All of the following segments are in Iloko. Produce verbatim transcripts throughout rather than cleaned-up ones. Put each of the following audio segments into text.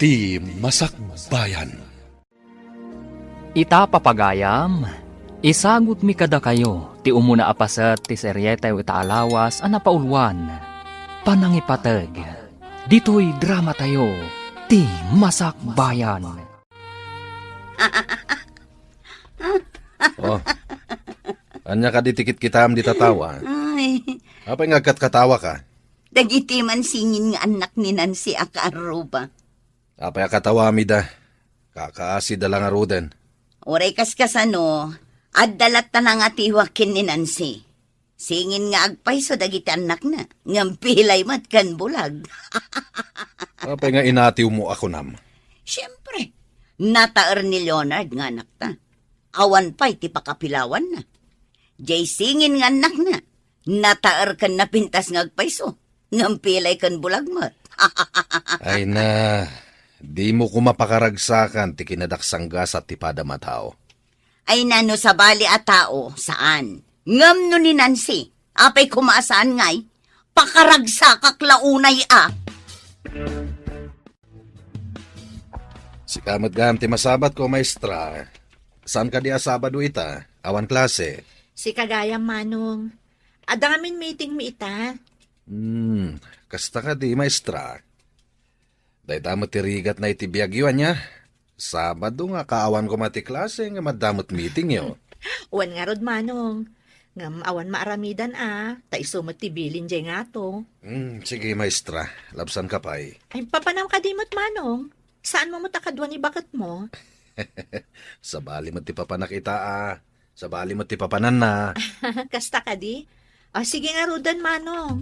Ti Masakbayan. Ita, papagayam, isagutmi kadakayo ti umuna a paset ti serietayo ita a lawas a napauluan, Panangipateg. Ditoy dramatayo, Ti Masakbayan. Oh. Ania kadi ti kitkitam dita tawa? Ay. Apay nga agkatkatawaka? Dagiti mansingin nga annak ni Nancy a kaarruba. Apay a katawamida? Kakaasida la ngaruden. Uray kaskasano, adda latta nangatiwa ken ni Nancy. Singin nga agpayso dagiti annakna, ngem pilay met ken bulag. Apay nga inatiwmo a kunam? Siempre, nataer ni Leonard nga anakta. Awan pay ti pakapilawanna. Jay singin nga annakna, nataer ken napintas nga agpayso, ngem pilay ken bulag met. Ay na, dimo koma pakaragsakan ti kinadaksanggasat ti padam a tao. Ay na, no sabali a tao, saan. Ngem no ni Nancy, apay koma a saan ngay, pakaragsakak la unay a. Sika met gayam ti masabatko, maestra. Saan kadi a Sabado ita? Awan klase. Sika gayam, Manong. Adda ngamin meeting mi ita. Hmm, kasta kadi, maestra? Dayta met ti rigatna iti biagyo, ania? Sabado nga kaawan koma ti klase ngem adda met meetingyo. Wen ngarud, Manong. Ngem awan maaramidan a, ta isu met ti bilin jay ngato. Hmm, sige, maestra. Labsanka pay. Ay, papanam kadi met, Manong. Saanmo met a kadua ni baketmo? Sabali met ti papanak ita a. Sabali met ti papananna. Kasta kadi? O, sige ngaruden, Manong.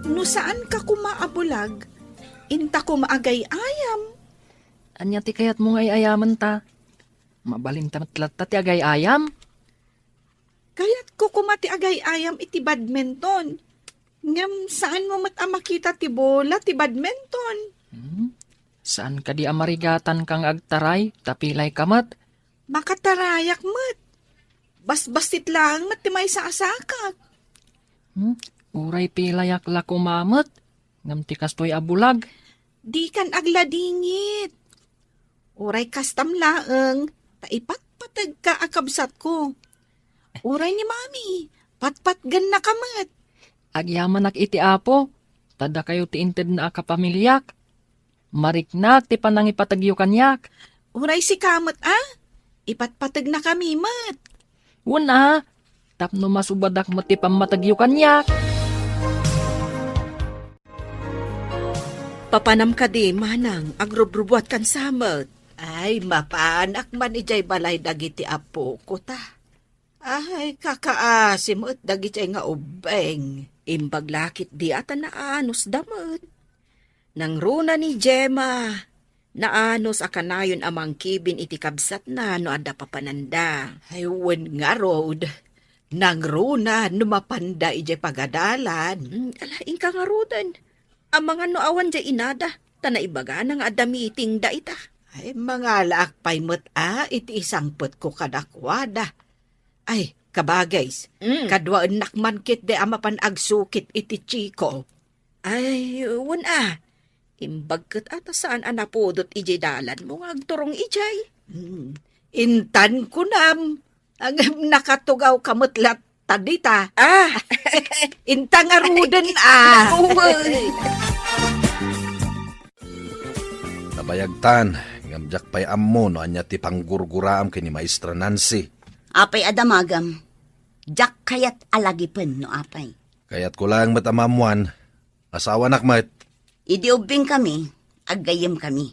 No saanka koma a bulag, inta koma agay-ayam. Ania ti kayatmo nga ay-ayamen ta? Mabalinta met latta ti agay-ayam? Kayatko koma ti agay-ayam iti badminton. Ngem saanmo met a makita ti bola ti badminton. Hmm? Saan kadi a marigatanka nga agtaray, ta pilayka met? Makatarayak met. Basbassit laeng met ti maysa a sakak. Hmm? Uray pilayak la koma met, ngem ti kastoy a bulag. Dikan agladingit. Uray kastam laeng, ta ipatpategka a kabsatko. Uray ni Mami, patpatgennaka met. Agyamanak iti Apo, ta dakayo ti intedna a kapamiliak. Mariknak ti panangipategyo kaniak. Uray sika met a, ipatpategnakami met. Wen a, tapno masubadak met ti pammategyo kaniak. Papanam kadi, Manang, agrubrubuatkan sa met? Ay, mapanak man idiay balay dagiti apoko ta. Ay, kakaasi met dagiti nga ubbeng. Imbag la ketdi a ta naanusda met. Nangruna ni Gemma, naanus a kanayon a mangkibin iti kabsatna no adda papananda. Ay, wen ngarud. Nangruna no mapanda idiay pagadalan. Mm, ala, inka ngaruden. Amangan no awan diay inada, ta naibagana nga adda meetingda ita. Ay, mangalaak pay met a iti isangpetko kadakuada. Ay, kabagays, mm, kaduaennak man ketdi a mapan agsukit iti Chico. Ay, wen a. Imbag ket a ta saan a napudot idiay dalanmo nga agturong idiay. Hmm. Intan kunam, ngem nakatugawka met latta dita. Ah. Inta ngaruden a. Uy. Nabayagtan, ngem diak pay ammo no ania ti panggurguraam ken ni Maestra Nancy. Apay a damagam, diak kayat a lagipen no apay. Kayatko laeng met a maammuan, asawanak met. Idi ubbingkami, aggayyemkami,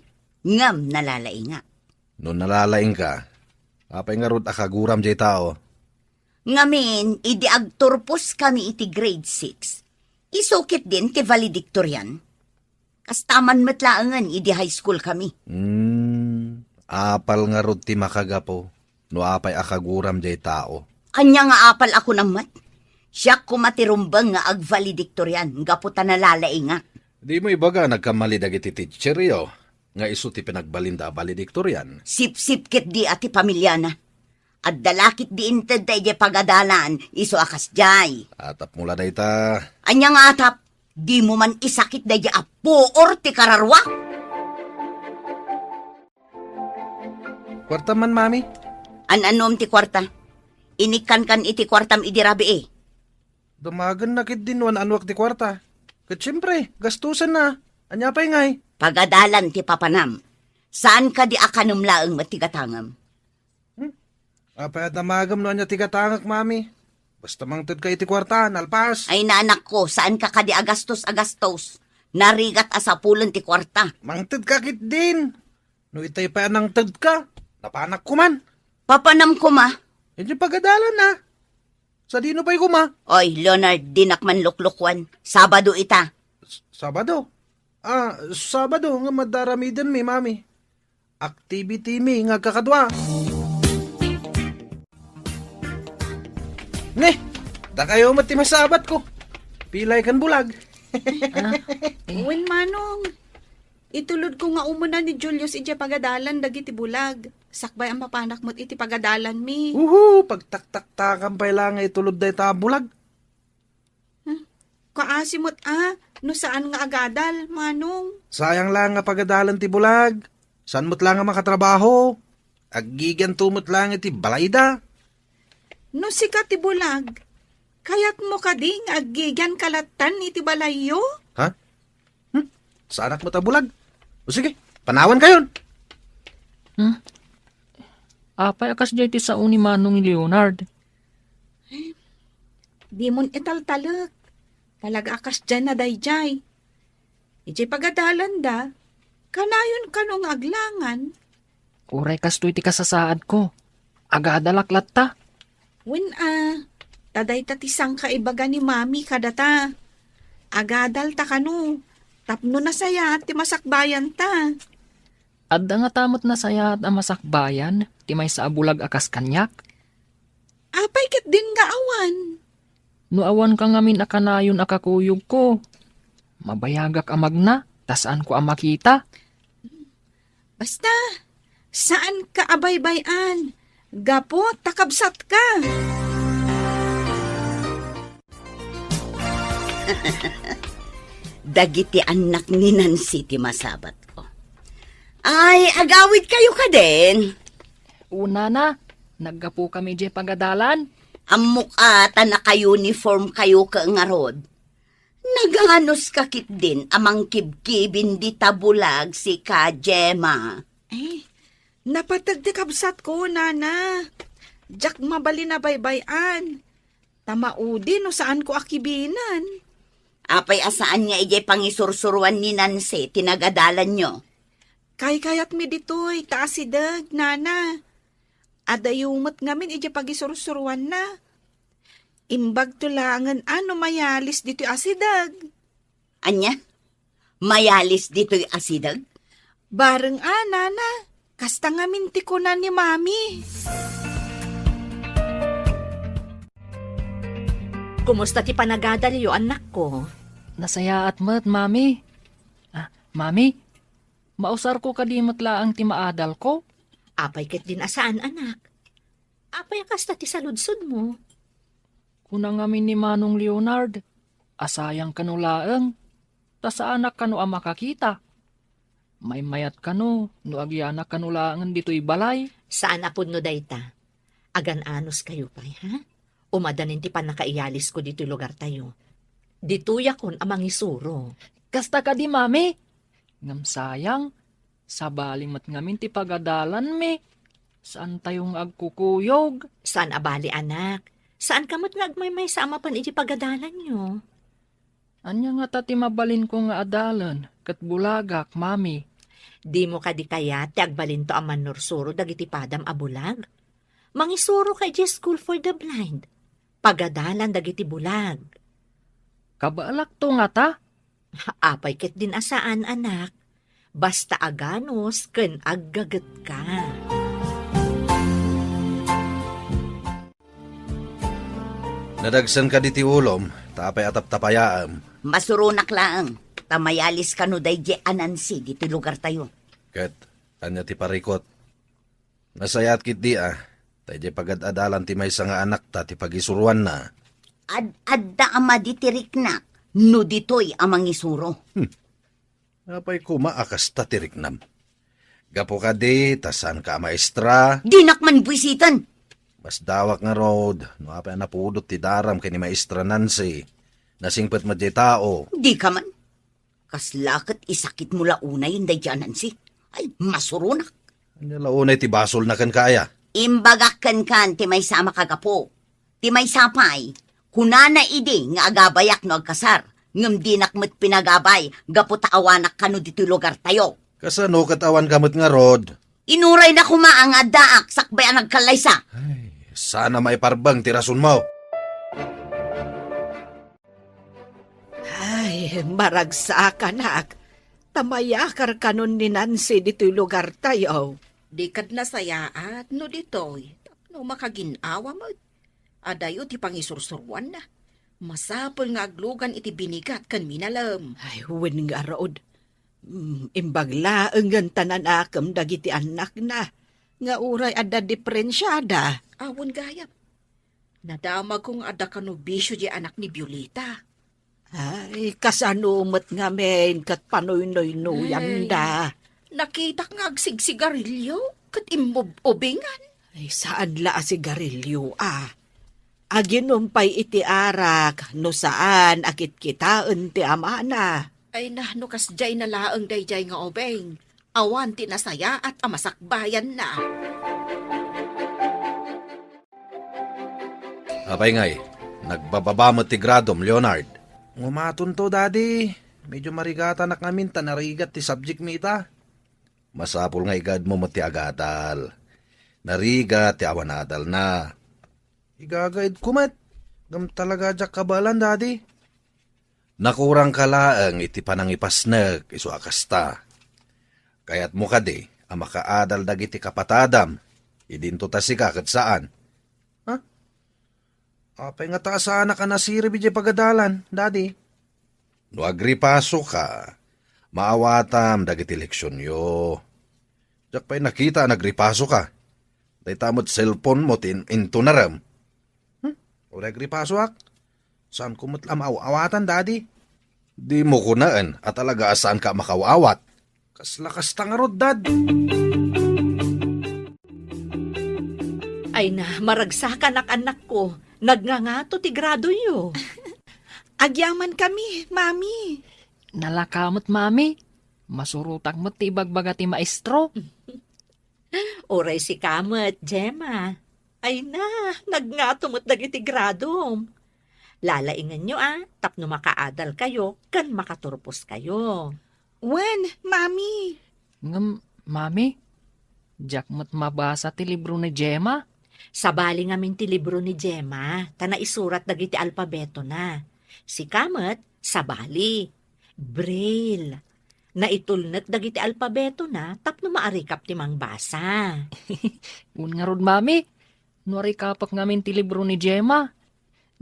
ngem nalalaingak. No nalalaingka, apay ngarud a kaguram jay tao? Ngamin, idi agturposkami iti grade six, isu ketdin ti valedictorian. Kasta man met laengen idi high school kami. Hmm, apal ngarud ti makagapu no apay a kaguram jay tao. Ania nga apal a kunam met? Siak koma ti rumbeng nga agvaledictorian gapu ta nalalaingak. Dimo ibaga nagkamali dagiti teacheryo nga isu ti pinagbalinda a valedictorian? Sipsip ketdi a ti pamiliana. Adda la ketdi intedda idiay pagadalan, isu a kasdiay. Atapmo la dayta. Ania nga atap? Dimo man isakit daydi a puor ti kararua? Kuarta man, Mami. An-anom ti kuarta? Inikkankan iti kuartam idi rabii. Damagenna ketdin no an-anuak ti kuarta. Ket siempre, gastusenna. Ania pay ngay? Pagadalan ti papanam. Saan kadi a kanem laeng met ti gatangem? Hmm? Apay a damagem no ania ti gatangek, Mami? Basta mangtedka iti kuarta, nalpas. Ay, nanakko, saan ka kadi a gastos a gastos? Narigat a sapulen ti kuarta. Mangtedka ketdin. No itay pay a nangtedka, napanak ko man. Papanam koma? Iti pagadalan na. Sadino pay koma? Oy, Leonard, dinak man luklukuan. Sabado ita. S-, Sabado? Ah, Sabado nga madaramidenmi, Mami. Activity mi nga agkakadua. Ne, dakayo met ti masabatko. Pilay ken bulag. Ah, eh. Wen, Manong, itulodko nga umuna ni Julius idiay pagadalan dagiti bulag. Sakbay a mapanak met iti pagadalanmi. Uhu, pagtaktaktakan pay la nga itulod dayta a bulag. Hmm? Kaasi met a, no saan nga agadal, Manong. Sayang la nga pagadalan ti bulag. Saan met la nga makatrabaho? Aggigianto met la nga iti balayda. No sika ti bulag, kayatmo kadi nga aggigianka lattan iti balayyo? Ha? Hmm? Saanak met a bulag? O sige, panawankayon. Hmm? Apay a kasdiay ti sao ni Manong Leonard? Dimon italtalek. Talaga a kasdiay na daydiay. Idiay pagadalanda, kanayon kano nga aglangan? Uray kastoy ti kasasaadko. Agadalak latta. Wen a, ta dayta ti sangkaibaga ni Mami kadata. Agadalta kano, tapno nasayaat ti masakbayanta. Adda ngata met nasayaat a masakbayan ti maysa a bulag a kas kaniak? Apay ketdin nga awan? No awanka ngamin a kanayon a kakuyogko, mabayagak a magna, ta saanko a makita. Basta, saanka a baybay-an, gapu ta kabsatka. Dagiti annak ni Nancy ti masabatko. Ay, agawidkayo kadin? Unana, naggapukami idiay pagadalan. Ammok a ta naka-uniform kayo ket ngarud. Naganos ka ketdin a mangkibkibin dita bulag sika, Gemma? Eh, napateg ti kabsatko, Nana. Diak mabalin a baybay-an. Ta maudi no saanko a kibinan. Apay a saan nga idiay pangisursuruan ni Nancy ti nagadalanyo? Kaykayatmi ditoy ta asideg, Nana. Adayo met ngamin idiay pagisursuruanna. Imbagto laengen a no mayalis ditoy asideg. Ania? Mayalis ditoy asideg? Bareng a, Nana. Kasta ngamin ti kuna ni Mami. Kumusta ti panagadalyo, annakko? Nasayaat met, Mami. Ah, Mami, mausarko kadi met laeng ti maadalko? Apay ketdin a saan, anak? Apay a kasta ti saludsodmo? Kuna ngamin ni Manong Leonard, a sayang kano laeng, ta saanak kano a makakita. Maymayat kano no agyanak kano laengen ditoy balay. Saan a pudno dayta. Agan-anos kayo pay, ha? Umadanin ti pannakaiyalisko ditoy lugartayo. Ditoyakon a mangisuro. Kasta kadi, Mami. Ngem sayang, sabali met ngamin ti pagadalanmi. Saantayo nga agkukuyog. Saan a bali, anak. Saan ka met nga agmaymaysa a mapan iti pagadalanyo. Ania ngata ti mabalinko nga adalen ket bulagak, Mami? Dimo kadi kayat ti agbalinto a mannursuro dagiti padam a bulag? Mangisuro ka idiay School for the Blind. Pagadalan dagiti bulag. Kabaelakto ngata? Apay ketdin a saan, anak. Basta aganus ken aggagetka. Nadagsen kadi ti ulom, ta apay a taptapayaem? Masuronak laeng, ta mayalis kano daydi a Nancy ditoy lugartayo. Ket ania ti parikut? Nasayaat ketdi a, ta idiay pagad-adalan ti maysa nga anakta ti pagisuruanna. Ad-adda a madi ti riknak, no ditoy a mangisuro. Hmm. Apay koma a kasta ti riknam? Gapu kadi ta saanka a maestra? Dinak man buisiten! Masdawak ngarud no apay a napudot ti daram ken ni Maestra Nancy. Nasingpet met diay tao. Dika man. Kasla ket isakitmo la unayen daydiay a Nancy. Ay, masuronak. Ania la unay ti basolna kenka aya? Imbagak kenka ti maysa a makagapu. Ti maysa pay, kunana idi nga agabayak no agkasar, ngem dinak met pinagabay gapu ta awanak kano ditoy lugartayo. Kasano ket awanka met ngarud? Inurayna koma nga addaak sakbay a nagkallaysa. Ay, saan a maiparbeng ti rasonmo. Ay, maragsakanak. Ta mayakar kanon ni Nancy ditoy lugartayo. Di kad nasayaat no ditoy, tapno makagin-awa met. Adayo ti pangisursuroanna. Masapul nga aglugan iti binigat ken minalem. Ay, wen ngarud. Mm, imbag laengen ta nanakem dagiti annakna, nga uray adda diperensiada. Awan gayam. Nadamagko nga adda kano bisio diay anak ni Violeta. Ay, kasano met ngamin ket panoynoynoyanda? Ay, nakitak nga agsigsigarilio ket immub-ubingan. Ay, saan la a sigarilio, a. Aginom pay iti arak no saan a kitkitaen ti amana. Ay na, no kasdiay na laeng daydiay nga ubing, awan ti nasayaat a masakbayanna. Apay ngay, nagbababa met ti gradom, Leonard? Ngumatonto, Daddy. Medyo marigatanak ngamin ta narigat ti subject mi ita. Masapul nga igaedmo met ti agadal. Narigat ti awan adalna. Igagaedko met. Ngem talaga diak kabaelan, Daddy. Nakurangka laeng iti panangipasnek isu a kasta. Kayatmo kadi a makaadal dagiti kapatadam, idinto ta sika ket saan? Ha? Apay ngata a saanak a nasirib idiay pagadalan, Daddy? No agripasoka, maawatam dagiti leksionyo. Diak pay nakita a nagripasoka. Dayta met cellphone mo ti in-, intunarem. Hmm? Uray agripasoak? Saanko met la maaw-awatan, Daddy? Dimo kunaen a talaga a saanka a makaaw-awat. Kasla kasta ngarud, Dad. Ay na, maragsakanak, annakko. Nagngangato ti gradoyo. Agyamankami, Mami. Nalaka met, Mami. Masurotak met ti ibagbaga ti maestro. Uray sika met, Gemma. Ay na, nagngato met dagiti gradom. Lalaingenyo a, tapno makaadalkayo ken makaturposkayo. Wen, Mami. Ngem, Mami, diak met mabasa ti libro ni Gemma. Sabali ngamin ti libro ni Gemma, ta naisurat dagiti alpabetona. Sika met, sabali. Braille. Naitulnek dagiti alpabetona tapno maarikap ti mangbasa. Wen ngarud, Mami, no arikapek ngamin ti libro ni Gemma,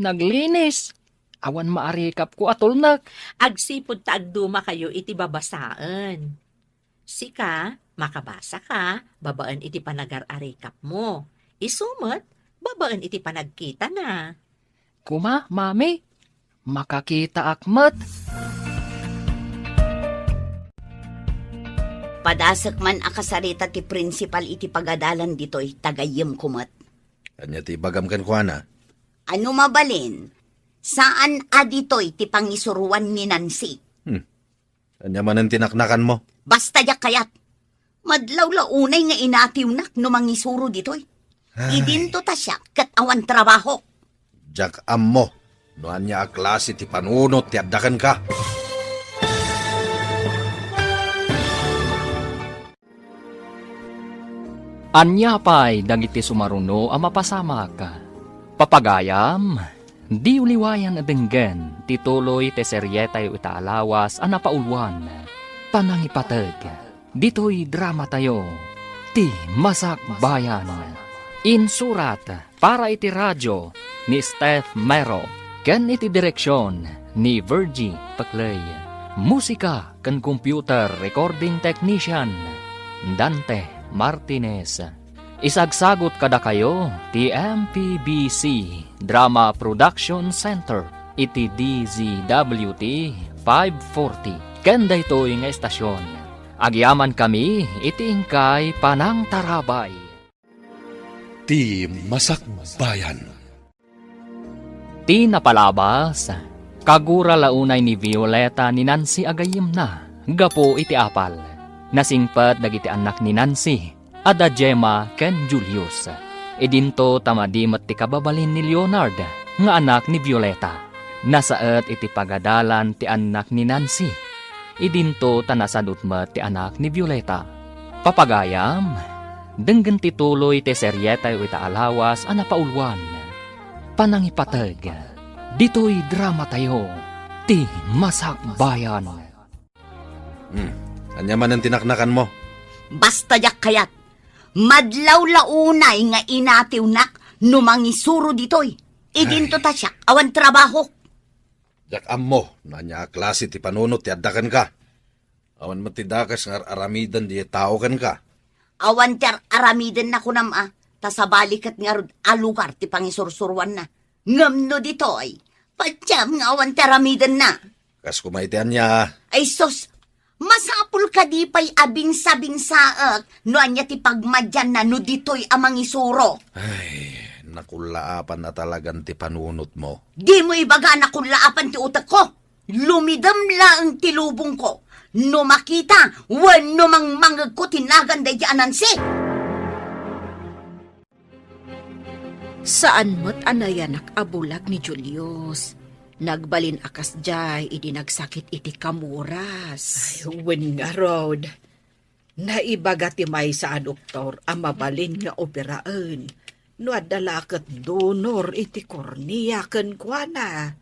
naglinis. Awan maarikapko a tulnek. Agsipud ta agdumakayo iti babasaen. Sika, makabasaka babaen iti panagar-arikapmo. Isu met, babaen iti panagkitana. Koma, Mami, makakitaak met. Padasek man a kasarita ti prinsipal iti pagadalan ditoy, ta gayyemko met. Ania ti ibagam kenkuana? Ano mabalin, saan a ditoy ti pangisuroan ni Nancy. Hmm. Ania manen ti naknakanmo? Basta diak kayat. Madlawlaw unay nga inatiwnak no mangisuro ditoy. Ay. Idinto ta siak ket awan trabaho. Diak ammo no ania a klase ti panunot ti adda kenka. Ania pay dagiti sumaruno a mapasamak? Papagayam, diyo liwayan a denggen ti tuloy ti serietayo ita a lawas a napauluan, Panangipateg. Ditoy dramatayo, Ti Masakbayan. Insurat para iti radio ni Steph Mero ken iti direksion ni Virgie Peclay. Musika ken computer recording technician, Dante Martinez. Isagsagut kadakayo ti M P B C Drama Production Center. iti D Z W T five forty. Ken daytoy nga estasion, agyamankami iti inkay panangtarabay. Ti Masakbayan. Ti napalabas, kagura la unay ni Violeta ni Nancy a gayyemna gapu iti apal. Nasingpet dagiti annak ni Nancy, a da Gemma ken Julius. Idinto ta madi met ti kababalin ni Leonard nga anak ni Violeta. Nasaet iti pagadalan ti annak ni Nancy. Idinto ta nasadut met ti anak ni Violeta. Papagayam, denggen ti tuloy ti serietayo ita a lawas a napauluan, Panangipateg. Ditoy dramatayo, Ti Masakbayan. Hmm. Ania manen ti naknakanmo? Basta diak kayat. Madlaw la unay nga inatiwnak no mangisuro ditoy. Idinto ta siak, awan trabahok. Diak ammo no ania a klase ti panunot ti adda kenka. Awan met ti dakes nga ar-aramiden diay tao kenka. Awan ti ar-aramiden na kunam a, ta sabali ket ngarud a lugar ti pangisursuruanna. Ngem no ditoy, patiam nga awan ti aramidenna. Kas koma iti ania? Ay sus, masapul kadi pay a binsabinsaek no ania ti pagmadianna no ditoy a mangisuro. Ay, nakullaapan a talagan ti panunotmo. Dimo ibaga a nakullaapan ti utekko. Lumidem laeng ti lubongko no makita wenno mangmangegko ti nagan daydi a Nancy. Saan met a nayanak a bulag ni Julius. Nagbalin a kasdiay idi nagsakit iti kamuras. Ay, wen ngarud. Naibaga ti maysa a doktor a mabalin nga operaen no adda la ket donor iti kornea kenkuana.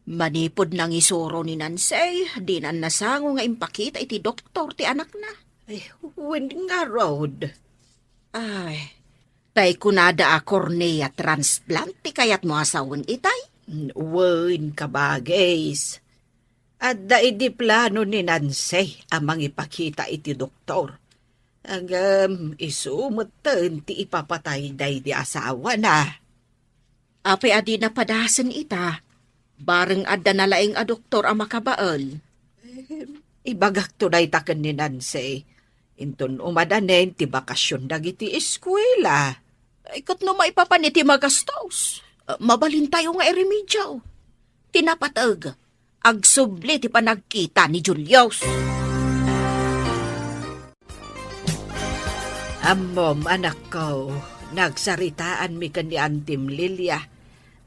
Manipud nangisuro ni Nancy, dinan nasango nga impakita iti doktor ti anakna. Ay, wen ngarud. Ay, tay kunada a cornea transplant ti kayatmo a sawen itay? Wen, kabagis. Adda idi plano ni Nancy a mangipakita iti doktor. Ngem isu metten ti ipapatay daydi asawana. Apay a dina padasen ita? Bareng adda nalaing a doktor a makabael. Em, ibagakto dayta ken ni Nancy. Inton umadanen ti bakasion dagiti eskuela. Ay, ket no maipapan iti magastos, eh, mabalintayo nga iremedio. Ti napateg, agsubli ti panagkita ni Julius. Ammom, anakko, nagsaritaanmi ken ni Antim Lilia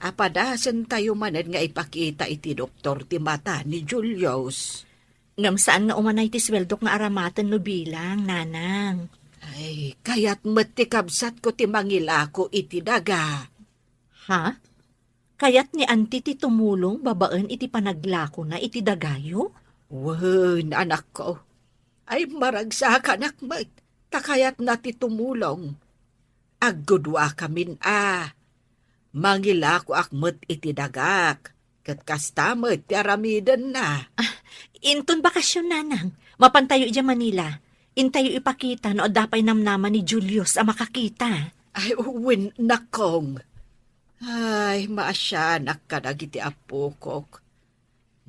a padasentayo manen nga ipakita iti doktor ti mata ni Julius. Ngem saan nga umanay ti sueldok nga aramaten no bilang, nanang. Ay, kayat met ti kabsatko ti mangilako iti daga. Ha? Kayat ni Auntie ti tumulong babaen iti panaglakona iti dagayo? Wen, anakko. Ay, maragsakanak met, ta kayatna ti tumulong. Agguduakamin a. Mangilakoak met iti dagak, ket kasta met ti aramidenna. Ah, inton bakasion, nanang, mapantayo idiay Manila. Intayo ipakita no adda pay namnama ni Julius a makakita. Ay, wen, nakong. Ay, maasianak kadagiti appokok.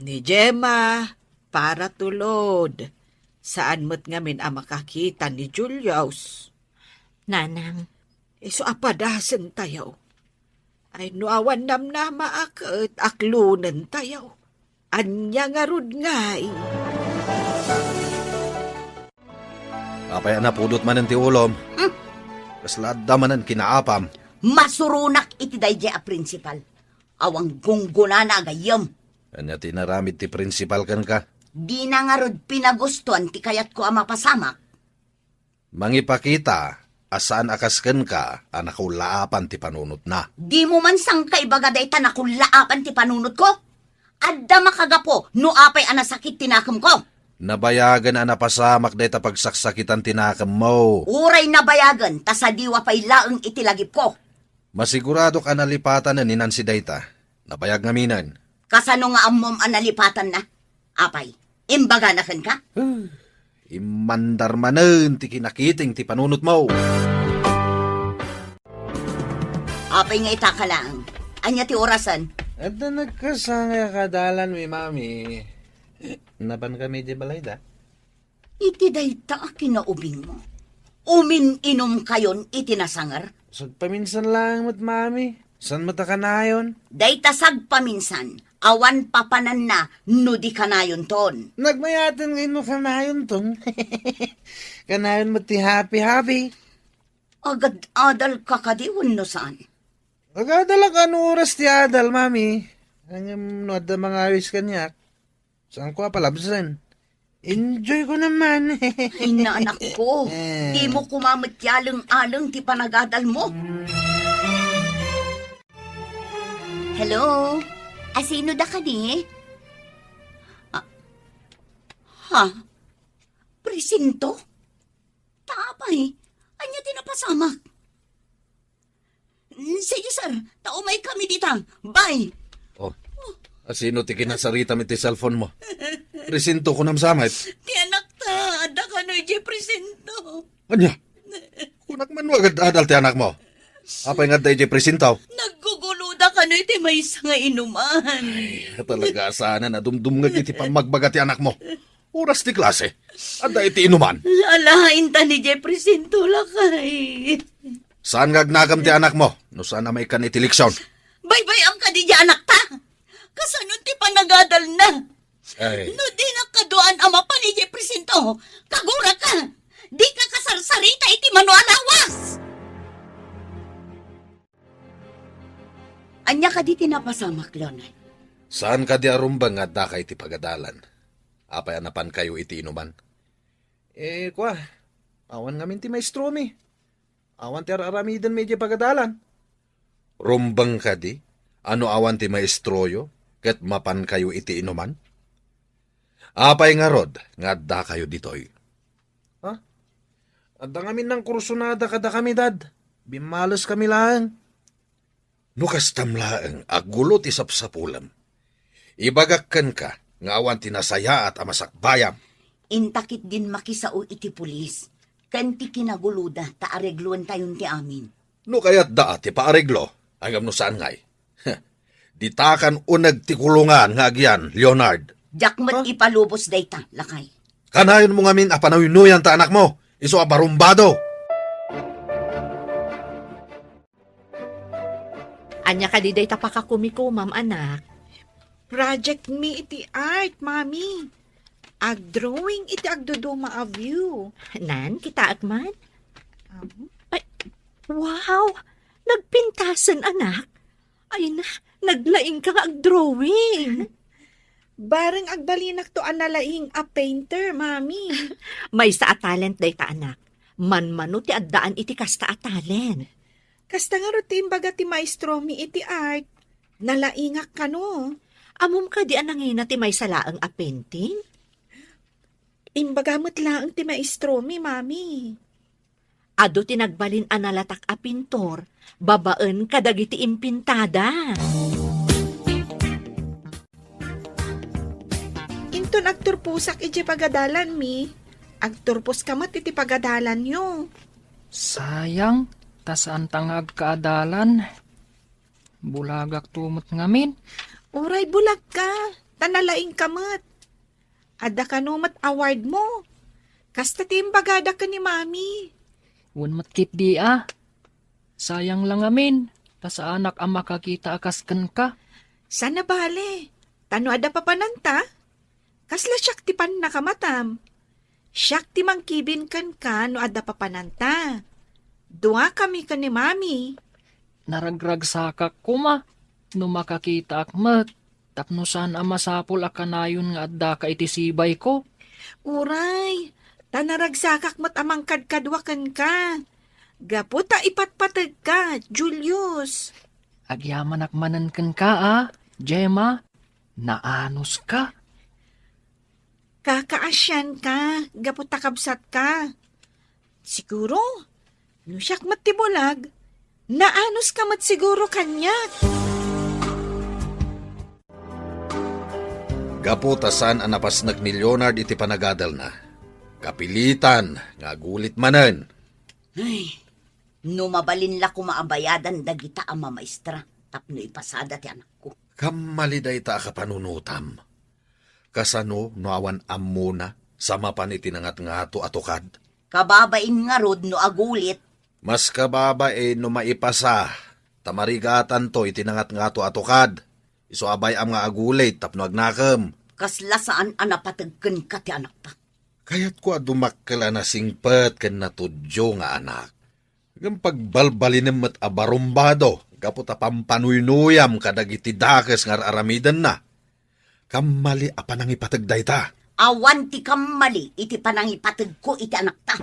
Ni Gemma, para tulod. Saan met ngamin a makakita ni Julius. Nanang. Isu a padasentayo. Ay, no awan namnama a ket aklonentayo. Ania ngarud ngay? Apay a napudot manen ti ulom? Hmm? Kasla adda manen kinaapam? Masuronak iti daydiay a prinsipal. Awan gunggonana a gayyem. Ania ti inaramid ti prinsipal kenka? Dina ngarud pinagustoan ti kayatko a mapasamak. Mangipakita a saan a kas kenka a nakullaapan ti panunotna. Dimo man sangkaibaga dayta nakullaapan ti panunotko? Adda makagapu no apay a nasakit ti nakemko. Nabayagen a napasamak dayta pagsaksakitan ti nakemmo. Uray nabayagen ta sadiwa pay laeng iti lagipko. Masiguradok a nalipatanen ni Nancy dayta. Nabayag ngaminen. Kasano nga ammom a nalipatanna? Apay, imbagana kenka? Immandar manen ti kinakiting ti panunotmo. Apay nga itaka laeng? Ania ti orasen? Adda nagkasangay a kaadalanmi, Mami. Napankami idiay balayda? Iti dayta a kinaubingmo, umin-inumkayon iti nasanger? Sagpaminsan laeng met, Mami. Saan met a kanayon? Dayta sagpaminsan, awan papananna no di kanayonton. Nagmayaten ngay no kanayonton. Kanayon met ti happy-happy. Agad-adalka kadi wenno saan? Agadalak no oras ti adal, Mami. Ngem no adda mangawis kaniak, saanko a palabsen. Enjoy ko naman. Ay, naanakko. Eh. Dimo koma met yaleng-aleng ti panagadalmo. Hello? Asino da kadi? Ah, ha? Presinto? Ta apay, ania ti napasamak? Mm, sige, sir. Ta umaykami dita. Bye. Oh, asino ti kinasaritam iti cellphone mo? Presinto kunam sa met. Ti anakta, adda kano idiay presinto. Ania? Kunak man no agad-adal ti anakmo. Apay nga adda idiay presinto? Nagguguloda kano iti maysa nga inuman. Ay, talaga, saan a dumdumngeg iti pammagbaga ti anakmo. Oras ti klase. Adda iti inuman. Alaen ta ni Jeffrey Sinto, lakay. Saan nga agnagam ti anakmo no saan a maikkan iti leksion? Baybay-am kadi diay anakta? Kasano ti panagadalna? Ay. No dinak kaduaan a mapan idiay presinto, kaguraka, dika kasarsarita iti mano a lawas. Ania kadi ti napasamak, Leonard? Saan kadi a rumbeng nga addaka iti pagadalan? Apay a napankayo iti inuman? Eh, kua, awan ngamin ti maestromi. Awan ti ar-aramidenmi idiay pagadalan. Rumbeng kadi a no awan ti maestroyo ket mapankayo iti inuman? Apay ngarud nga addakayo ditoy? Ha? Adda ngamin nangkursonada kadakami, Dad. Bimmaleskami laeng. No kastam laeng a gulo ti sapsapulem, ibagak kenka nga awan ti nasayaat a masakbayam. Inta ketdin makisao iti pulis ken ti kinaguloda ta aregloentayon ti amin. No kayatda a ti paareglo, ngem no saan ngay? Ditakan uneg ti kulungan nga agian, Leonard. Diak met Ha? ipalubos dayta, lakay. Kanayonmo ngamin a panuynuyan ta anakmo, isu a barumbado. Ania kadi dayta pakakumikumam, anak? Project mi iti art, Mami. Agdrawing iti agduduma a view. Nan, kitaek man. Am? Ay, wow! Nagpintasen, anak. Ay na, naglaing ka nga agdrawing. Bareng agbalinakto a nalaing a painter, Mami. Maysa a talent dayta, anak. Manmano ti addaan iti kasta a talent. Kasta ngarud ti imbaga ti maestromi iti art. Nalaingak kano. Ammom kadi a nangina ti maysa laeng a painting? Imbaga met laeng ti maestromi, Mami. Adu ti nagbalin a nalatak a pintor babaen kadagiti impintada. Inton agturposak idiay pagadalanmi, agturposka met iti pagadalanyo. Sayang, ta saanta nga agkaadalan. Bulagakto met ngamin. Uray bulagka, ta nalaingka met. Adda kano met awardmo. Kasta ti imbagada ken ni Mami. Wen met ketdi a. Sayang la ngamin, ta saanak a makakita a kas kenka. Saan a bale, ta no adda papananta, kasla siak ti pannakamatam. Siak ti mangkibin kenka no adda papananta. Duakami ken ni Mami. Naragragsakak koma no makakitaak met tapno saan a masapul a kanayon nga addaka iti sibayko. Uray, ta naragsakak met a mangkadkadua kenka. Gapu ta ipatpategka, Julius. Agyamanak manen kenka a, Gemma. Naanuska. Kakaasianka gapu ta kabsatka. Siguro, no siak met ti bulag, naanuska met siguro kaniak. Gapu ta saan a napasnek ni Leonard iti panagadalna, kapilitan nga agulit manen. Ay, no mabalin la koma a bayadan dagita a mamaestra tapno ipasada ti anakko. Kammali dayta a kapanunotam. Kasano no awan ammona sa mapan iti nangatngato a tukad? Kababain ngarud no agulit. Mas kababain no maipasa, ta marigatanto iti nangatngato a tukad. Isu a bay-am nga agulit tapno agnakem. Kasla saan a napateg kenka ti anakta. Kayatko a dumakkel a nasingpet ken natudyo nga anak. Ngem pagbalbalinem met a barumbado gapu ta pampanuynuyam kadagiti dakes nga ar-aramidenna. Kammali a panangipateg dayta. Awan ti kammali iti panangipategko iti anakta.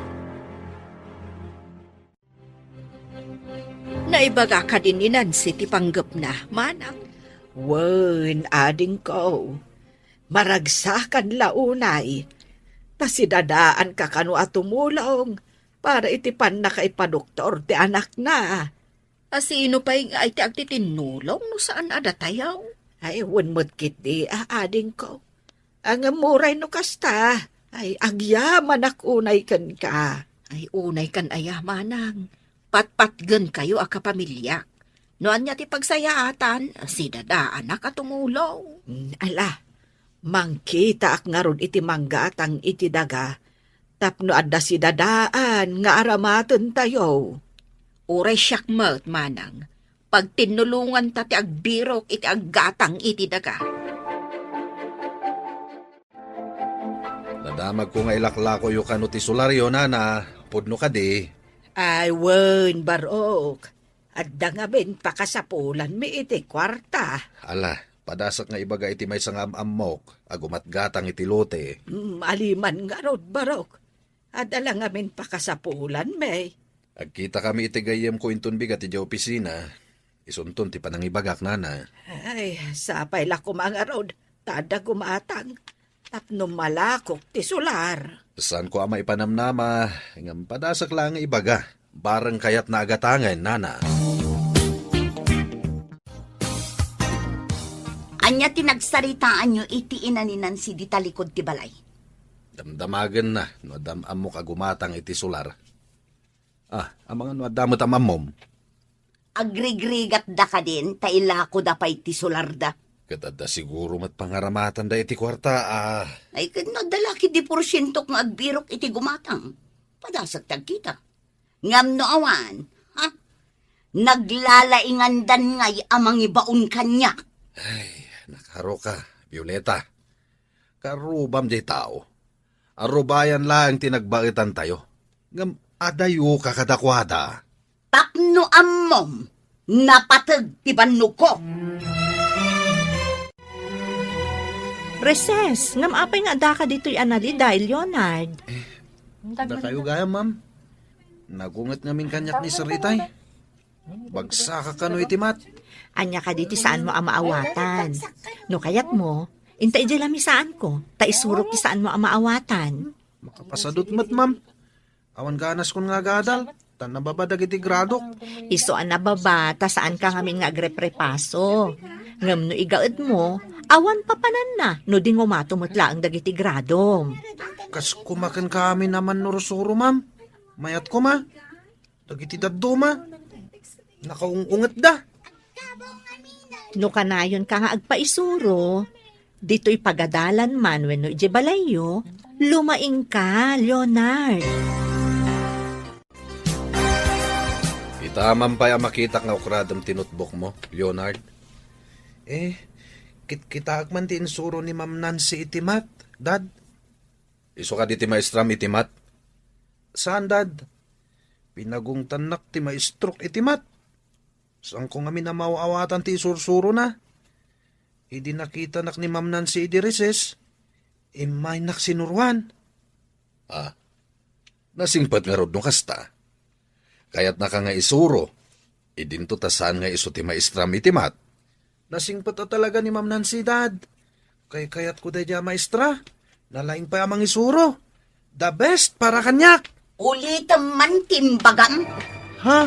Naibaga kadi ni Nancy ti panggepna, manang? Wen, adingko. Maragsakan la unay. Ta si dadaanka kano a tumulong para iti pannakaipadoktor ti anakna. A sino pay ngay ti agtitinnulong no saan a datayo? Ay, wen met ketdi, a, adingko. Ngem uray no kasta, ay, agyamanak unay kenka. Ay, unay kan aya, manang. Patpatgenkayo a kapamiliak. No ania ti pagsayaatan, si dadaanak a tumulong. Mm, ala, mangkitaak ngarud iti manggatang iti daga, tapno adda si dadaan nga aramatentayo. Uray siak met, manang, pagtinnulonganta ti agbirok iti aggatang iti daga. Nadamagko nga ilaklakoyo kano ti solaryo, nana. Pudno kadi? Ay, wen, barok. Adda ngamin pakasapulanmi iti kuarta. Ala, padasek nga ibaga iti maysa nga am-ammok a gumatgatang iti lote. Mm, aliman ngarud, barok. Adda la ngamin pakasapulanmi. Agkitakami iti gayyemko inton bigat idiay opisina. Isunton ti panangibagak, nana. Ay, sapay la koma ngarud, ta adda gumatang. Tapno malakok ti solar. Saanko a maipanamnama, ngem padasek la nga ibaga. Bareng kayatna a gatangen, nana. Ania ti nagsaritaanyo iti ina ni Nancy dita likod ti balay? Damdamagenna no adda am-ammok a gumatang iti solar. Ah, amangan no adda met am-ammom? Agrigrigatda kadin ta ilakoda pay ti solarda. Ket adda siguro met pangaramatanda iti kuarta, ah. Ay, ket no adda la ketdi porsientok nga agbirok iti gumatang, padasek ti agkita. Ngem no awan, ha? Naglalaingandan ngay a mangibaon kaniak. Ay, nakaruka, Violeta. Karubam diay tao. Arubayan laeng ti nagbaetantayo. Ngem adayoka kadakuada. Tapno ammom, napateg ti bannogko. Recess, ngem apay nga addaka ditoy a naliday, Leonard? Dakayo gayam, ma'am. Nagunget ngamin kaniak ni Sir Itay. Bagsaka kano iti mat. Ania kadi ti saanmo a maawatan? No kayatmo, inta idiay lamisaanko, ta isurok ti saanmo a maawatan. Makapasadut met, ma'am. Awan ganaskon nga agadal, ta nababa dagiti gradok. Isu a nababa, ta saanka ngamin nga agreprepaso. Ngem no igaedmo, awan papananna no dingumato met laeng dagiti gradom. Kas kumaken kami naman no rusuro, ma'am. Mayat koma. Dagiti dadduma, nakaung-ungetda. No kanayonka nga agpaisuro, ditoy pagadalan man wenno idiay balayyo, lumaingka, Leonard. Ita man pay a makitak nga ukradem ti notebook mo, Leonard. Eh, kitkitaak man ti insuro ni Ma'am Nancy iti mat, Dad. Isu kadi ti maestram iti mat? Saan, Dad. Pinagungtannak ti maestrok iti mat. Saanko ngamin a maaw-awatan ti isursurona. Idi nakitanak ni Ma'am Nancy idi recess, immaynak sinuroan. Ah, nasingpet ngarud no kasta. Kayatnaka nga isuro, idinto ta saan nga isu ti maestram iti mat. Nasingpet a talaga ni Ma'am Nancy, Dad. Kaykayatko daydiay a maestra. Nalaing pay a mangisuro. The best para kaniak. Ulitem man ti imbagam. Ha?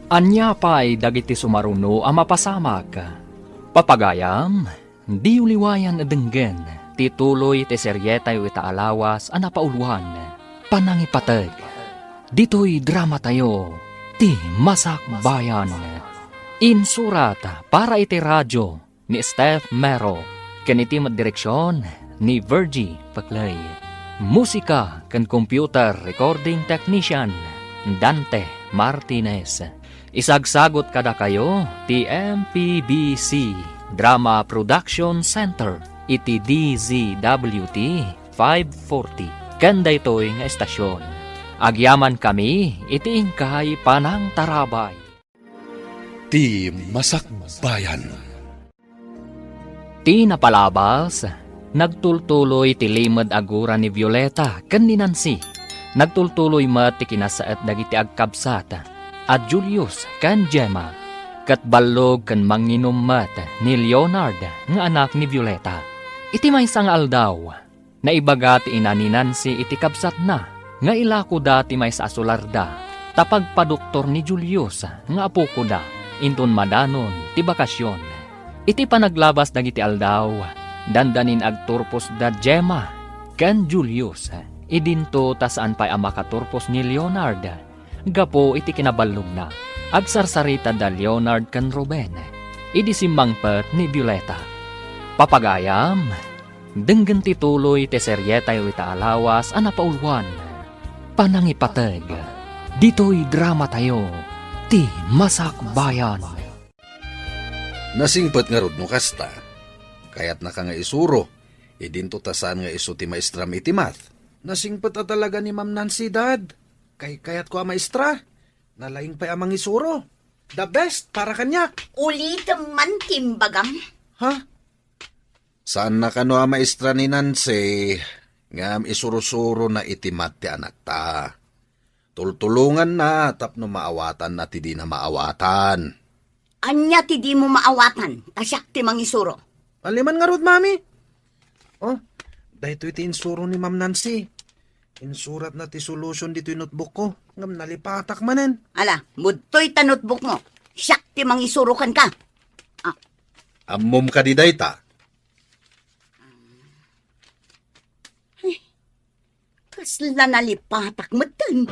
Ania pay dagiti sumaruno a mapasamak? Papagayam, diyo liwayan a denggen ti tuloy ti serietayo ita a lawas a napauloan, Panangipateg. Ditoy dramatayo, Ti Masakbayan. Insurat para iti radio ni Steph Mero, ken iti met direksion ni Virgie Paclay. Musika ken computer recording technician, Dante Martinez. Isagsagut kadakayo ti M P B C Drama Production Center iti D Z W T five forty. Ken daytoy nga estasion, agyamankami iti inkay panangtarabay. Ti Masakbayan. Ti napalabas, nagtultuloy ti limed a gura ni Violeta ken ni Nancy. Nagtultuloy met ti kinasaet dagiti agkabsat a Julius ken Gemma. Ket ballog ken manginum met ni Leonard nga anak ni Violeta. Iti maysa nga aldaw, naibaga ti ina ni Nancy iti kabsatna nga ilakoda ti maysa a solarda ta pagpadoktor ni Julius nga apokoda inton madanon ti bakasion. Iti panaglabas dagiti aldaw, dandanin agturposda Gemma ken Julius. Idinto ta saan pay a makaturpos ni Leonard gapu iti kinaballogna. Agsarsarita da Leonard ken Ruben idi simmangpet ni Violeta. Papagayam, denggen ti tuloy ti serietayo ita a lawas a napauluan, Panangipateg. Ditoy dramatayo, Ti Masakbayan. Nasingpet ngarud no kasta. Kayatnaka nga isuro, idinto ta saan nga isu ti maestram iti math. Nasingpet a talaga ni Ma'am Nancy, Dad. Kaykayatko a maestra. Nalaing pay a mangisuro. The best para kaniak. Ulitem man ti imbagam. Ha? Saanna kano a maestra ni Nancy, ngem isurusurona iti math ti anakta. Tultulonganna tapno maawatanna ti dina maawatan. Ania ti dimo maawatan, ta siak ti mangisuro? Aleman ngarud, Mami. Oh, daytoy ti insuro ni Ma'am Nancy. Insuratna ti solution ditoy notebookko, ngem nalipatak manen. Ala, budtoy ta notebookmo. Siak ti mangisuro kenka. Ah. Ammom kadi dayta? Ay, kasla nalipatak metten.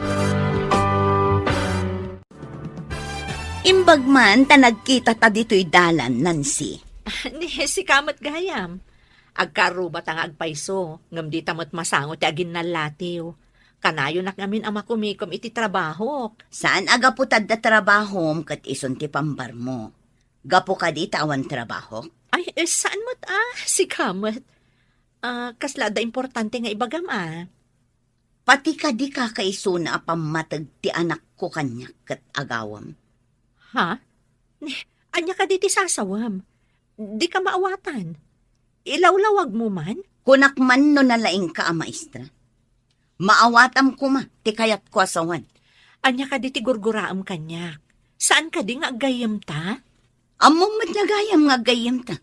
Imbag man ta nagkitata ditoy dalan, Nancy. Ni, sika met gayam. Agkarrubata nga agpayso, ngem dita met masango ti aginnallatiw. Kanayonak ngamin a makumikom iti trabahok. Saan a gapu ta adda trabahom ket isun ti pambarmo. Gapu kadi ta awan trabahok? Ay, eh, saan met a? Sika met. Ah, kasla adda importante nga ibagam a? Pati kadi kakaisuna a pammateg ti anakko kaniak ket agawam. Ha? Ni, ania kadi ti sasawem? Dika maawatan. Ilawlawagmo man? Kunak man no nalaingka a maestra. Maawatam koma ti kayatko a sawen. Ania kadi ti gurguraem kaniak? Saan kadi nga aggayyemta? Ammom met nga gayam nga aggayyemta.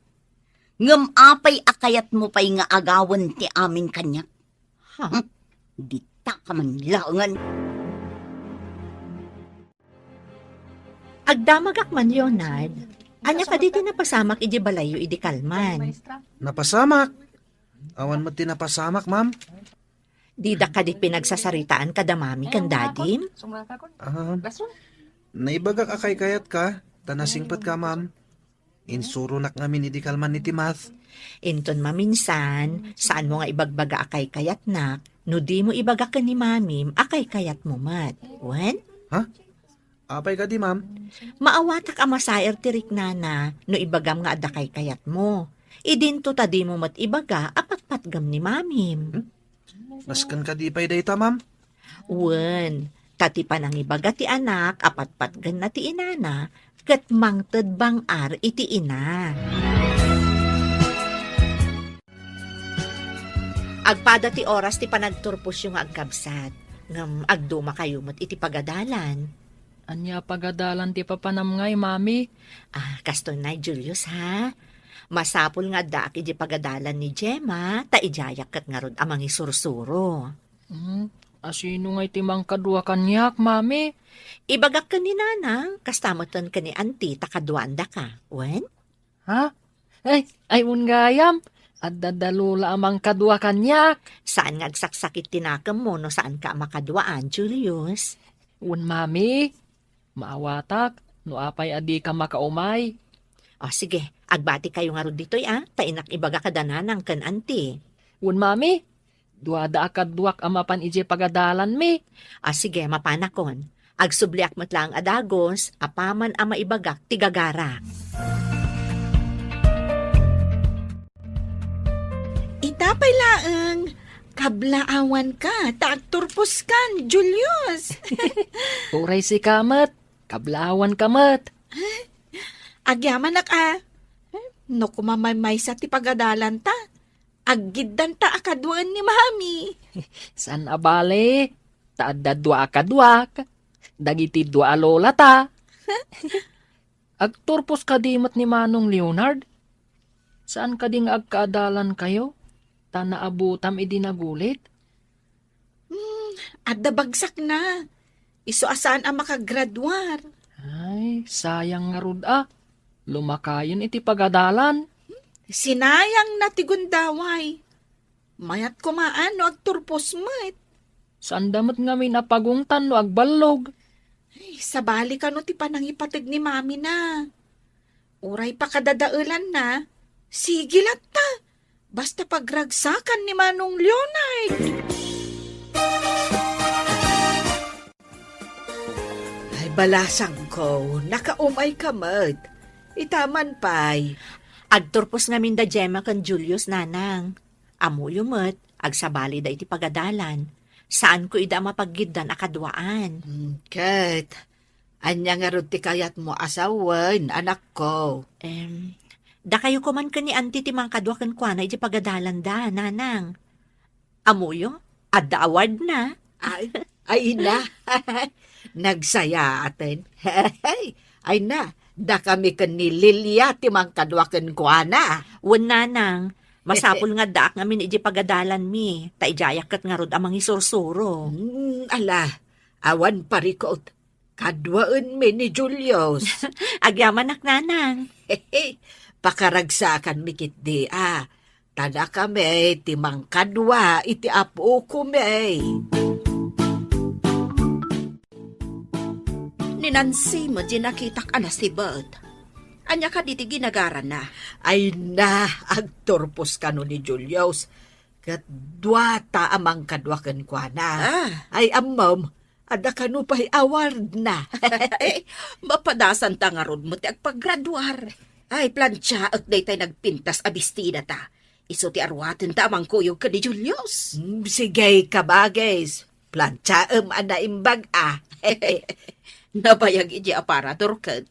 Ngem apay a kayatmo pay nga agawen ti amin kaniak? Ha? Hmm? Dita ka man laengen. Agdamagak man, Leonard. Ania kadi ti napasamak idiay balayyo idi kalman? Napasamak? Awan met ti napasamak, ma'am. Dida kadi pinagsasaritaan kada mami ken dadim? Ah, naibagak a kaykayatka, ta nasingpetka, ma'am. Insuronak ngamin idi kalman iti math. Inton maminsan, saanmo nga ibagbaga a kaykayatnak, no dimo ibaga ken ni mamim a kaykayatmo met. Wen? Ha? Apay kadi, ma'am? Maawatak a masair ti riknana no ibagam nga adda kaykayatmo. Idinto ta dimo met ibaga a patpatgem ni mamim. Hmm? Nasken kadi pay dayta, ma'am? Wen, ta ti panangibaga ti anak a patpatgenna ti inana ket mangted bang-ar iti ina. Agpada ti oras ti panagturposyo nga agkabsat, ngem agdumakayo met iti pagadalan. Ania a pagadalan ti papanam ngay, Mami? Ah, kastoy nay, Julius, ha? Masapul nga addaak idiay pagadalan ni Gemma, ta idiayak ket ngarud a mangisursuro. Hmm, asino ngay ti mangkadua kaniak, Mami? Ibagak ken ni Nanang, kasta metten ken ni Auntie ta kaduaandaka. Wen? Ha? Ay, ay, wen gayam. Adda da Lola a mangkadua kaniak. Saan nga agsaksakit ti nakemmo no saanka a makaduaan, Julius? Wen, Mami. Maawatak no apay a dika makaumay. O, sige, agbatikayo ngarud ditoy, a, ta innak ibaga kada nanang ken anti. Wen, Mami, duada a kaduak a mapan idiay pagadalanmi. O, sige, mapanakon. Agsubliak met laeng a dagus, apaman a maibagak ti gagarak. Ita pay laeng, kablaawanka, ta agturposkan, Julius. Uray sika met, kablaawanka met. Agyamanak a, no kumamaymaysa ti pagadalanta, aggiddanta a kaduaen ni Mami. Saan a bale, ta adda dua a kaduak, dagiti dua a lolata. Agturpos kadi met ni Manong Leonard? Saan kadi nga agkaadalankayo, ta naabutam idi nagulit? Hmm, adda bagsakna. Isu a saan a makagraduar. Ay, sayang ngarud a. Lumakayon iti pagadalan. Sinayangna ti gundaway. Mayat koma a no agturpos met. Saanda met ngamin a pagungtan no agballog. Ay, sabali kano ti panangipateg ni Mami na. Uray pakadadaelanna, sige latta. Basta pagragsakan ni Manong Leonard. Ay, balasangko, nakaumay ka met. Itaman pay. Agturpos ngamin da Gemma ken Julius, Nanang. Ammoyo met, agsabalida iti pagadalan. Saanko ida a mapaggiddan a kaduaan. Hmm, ket, ania ngarud ti kayatmo a sawen, anakko? Em, dakayo koman ken ni Auntie ti mangkadua kenkuana iti pagadalanda, Nanang. Ammoyo, adda awardna. Ay, ay na. Nagsayaaten. Ay na, dakami ken ni Lilia ti mangkadua kenkuana. Wen, Nanang, masapul nga addaak ngamin iti pagadalanmi, ta idiayak ket ngarud a mangisursuro. Hmm, ala, awan parikut. Kaduaenmi ni Julius. Agyamanak, Nanang. Pakaragsakanmi ketdi a. Ta dakami ti mangkadua iti apokomi. Ni Nancy met ti nakitak a nasibet. Ania kadi ti ginagarana? Ay na, agturpos kano ni Julius. Ket duata a mangkadua kenkuana. Ah. Ay, ammom, adda kano pay awardna. Mapadasanta ngarud met ti agpagraduar. Ay, plantiaek daytay nagpintas a bestidata. Isu ti aruatenta a mangkuyog ken ni Julius. Hmm, sige, kabagis. Plantiaem a naimbag a. Nabayag idiay aparador ket.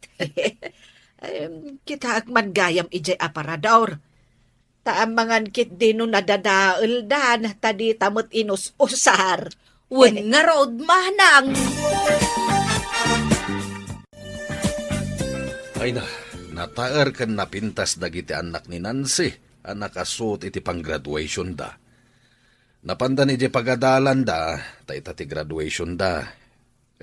Em, kitaek man gayam idiay aparador. Ta amangan ketdi no nadadaeldan, ta dita met inus-usar. Wen ngarud, manang. Ay na, nataer ken napintas dagiti annak ni Nancy a nakasuot iti panggraduationda. Napandan idiay pagadalanda, ta ita ti graduationda.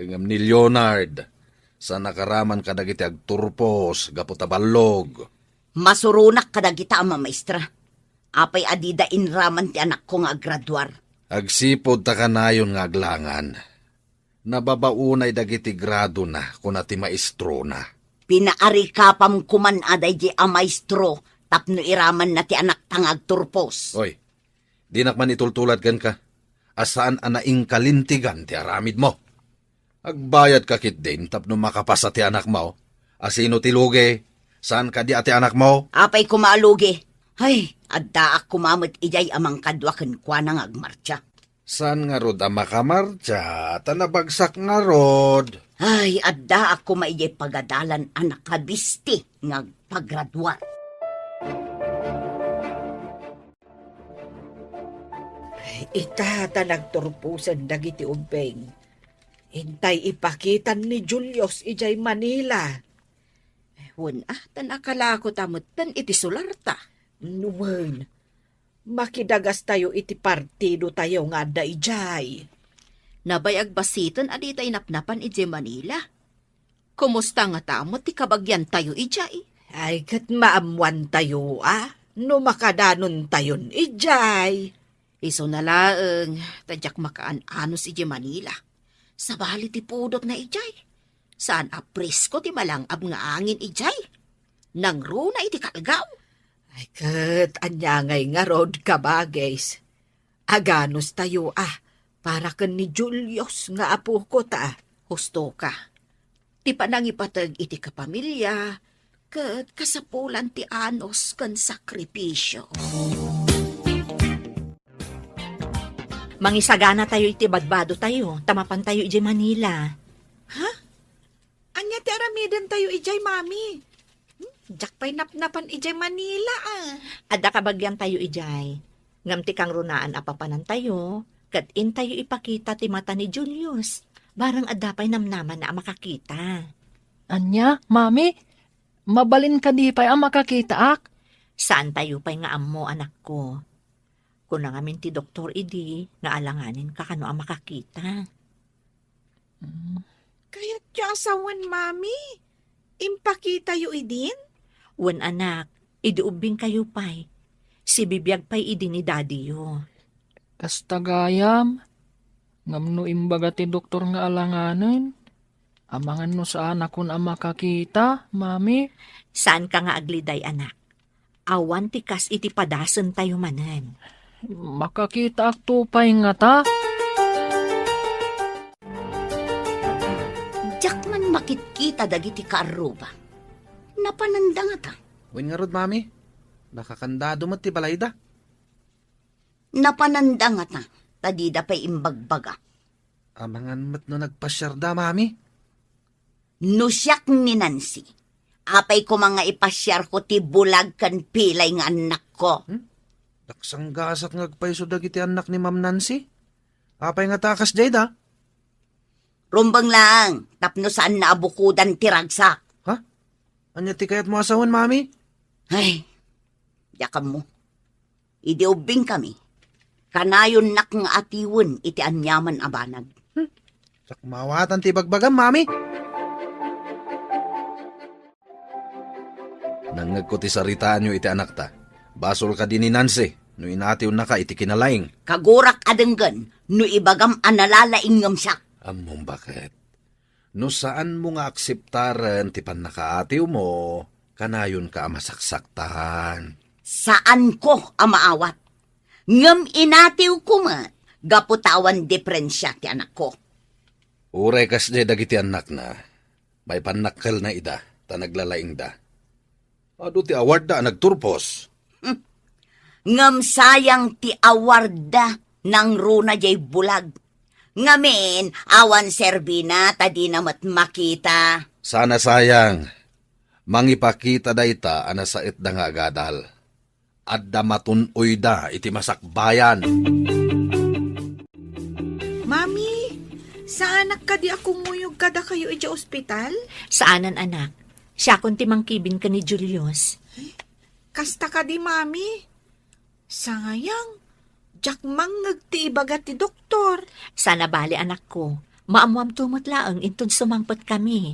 Ngem ni Leonard, saan a karaman kadagiti agturpos gapu ta ballog. Masuronak kadagita a mamaestra. Apay a dida inraman ti anakko nga aggraduar? Agsipud ta kanayon nga aglangan. Nababaonay dagiti gradona, kuna ti maestrona. Pinaarikapam koman a daydi a maestro tapno iramanna ti anakta nga agturpos. Oy, dinak man itultulad kenka, a saan a naingkalintegan ti aramidmo. Agbayadka ketdin tapno makapasa ti anakmo. A sino ti lugi? Saan kadi a ti anakmo? Apay koma a lugi? Ay, addaak koma met idiay a mangkadua kenkuana nga agmartsa. Saan ngarud a makamartsa, ta nabagsak ngarud. Ay, addaak koma idiay pagadalan a nakabisti nga agpagraduar. Ita ta nagturposen dagiti ubbing. Intay ipakitan ni Julius idiay Manila. Wen, a, ta nakalako ta metten iti sularta. Wen, makidagastayo iti partidotayo nga adda idiay. Nabayag basiten a ditay napnapan idiay Manila. Kumusta ngata met ti kabagiantayo idiay? Ay, ket maammoantayo a no makadanontayon idiay. Isuna laeng, ta diak makaan-anos idiay Manila. Sabali ti pudotna idiay. Saan a presko ti malangab nga angin idiay? Nangruna iti kalgaw. Ay, ket ania ngay ngarud, kabagis? Aganos tayo, a, para ken ni Julius nga apoko ta, husto ka. Ti panangipateg iti kapamilya, ket kasapulan ti anos ken sakripisio. Mangisagana tayo iti badbado tayo, ta mapan tayo idiay Manila. Ha? Ania ti aramiden tayo idiay, Mami? Hmm, diak pay napnapan idiay Manila, a. Adda kabagian tayo idiay. Ngem ti kangrunaan a papanan tayo, ket intayo ipakita ti mata ni Julius. Bareng adda pay namnamana a makakita. Ania, Mami? Mabalin kadi pay a makakitaak? Saan tayo pay nga ammo, anakko. Kuna ngamin ti doktor idi nga alanganen ka kano a makakita. Mm. Kayatyo a sawen, Mami? Impakitayo idin? Wen, anak, idi ubbing kayo pay. Sibibiag pay idi ni Daddy yo. Kasta gayam, ngem no imbaga ti doktor nga alanganen, amangan no saanakon a makakita, Mami? Saanka nga agliday, anak. Awan ti kas iti padasentayo manen. Makakitaakto pay ngata? Diak man makitkita dagiti kaarruba. Napananda ngata? Wen ngarud, Mami. Nakakandado met ti balayda. Napananda ngata, ta dida pay imbagbaga. Amangan met no nagpasiarda, Mami? No siak ni Nancy, apay koma nga ipasiarko ti bulag ken pilay nga annakko? Hmm? Daksanggasat nga agpayso dagiti annak ni Ma'am Nancy? Apay nga takas dayda? Rumbeng laeng, tapno saanna a bukodan ti ragsak. Ha? Ania ti kayatmo a sawen, Mami? Ay, diak ammo. Idi ubbingkami, kanayonnak nga atiwen iti aniaman a banag. Hmm. Diak maawatan ti ibagbagam, Mami. Nangngegko ti saritaanyo iti anakta. Basol kadi ni Nancy no inatiwnaka iti kinalaing? Kagurak a denggen no ibagam a nalalaing ngem siak. Ammom baket. No saanmo nga akseptaren ti pannakaatiwmo, kanayonka a masaksaktan. Saanko a maawat. Ngem inatiwko met gapu ta awan diferensia ti anakko. Uray kasdiay dagiti annakna, maipannak kelna ida, ta naglalaingda. Adu ti awarda a nagturpos. Hmm. Ngem sayang ti awarda nangruna diay bulag. Ngamin, awan serbina ta dina met makita. Sana sayang. Mangipakita dayta a nasaetda nga agadal. Adda matun-oyda iti masakbayan. Mami, saanak kadi a kumuyog kadakayo idiay ospital? Saanen, anak. Siakon ti mangkibin ken ni Julius. Kasta kadi, Mami? Sangayang, diak mangngeg ti ibaga ti doktor. Sana bali, anakko. Maammoamto met laeng inton sumangpetkami.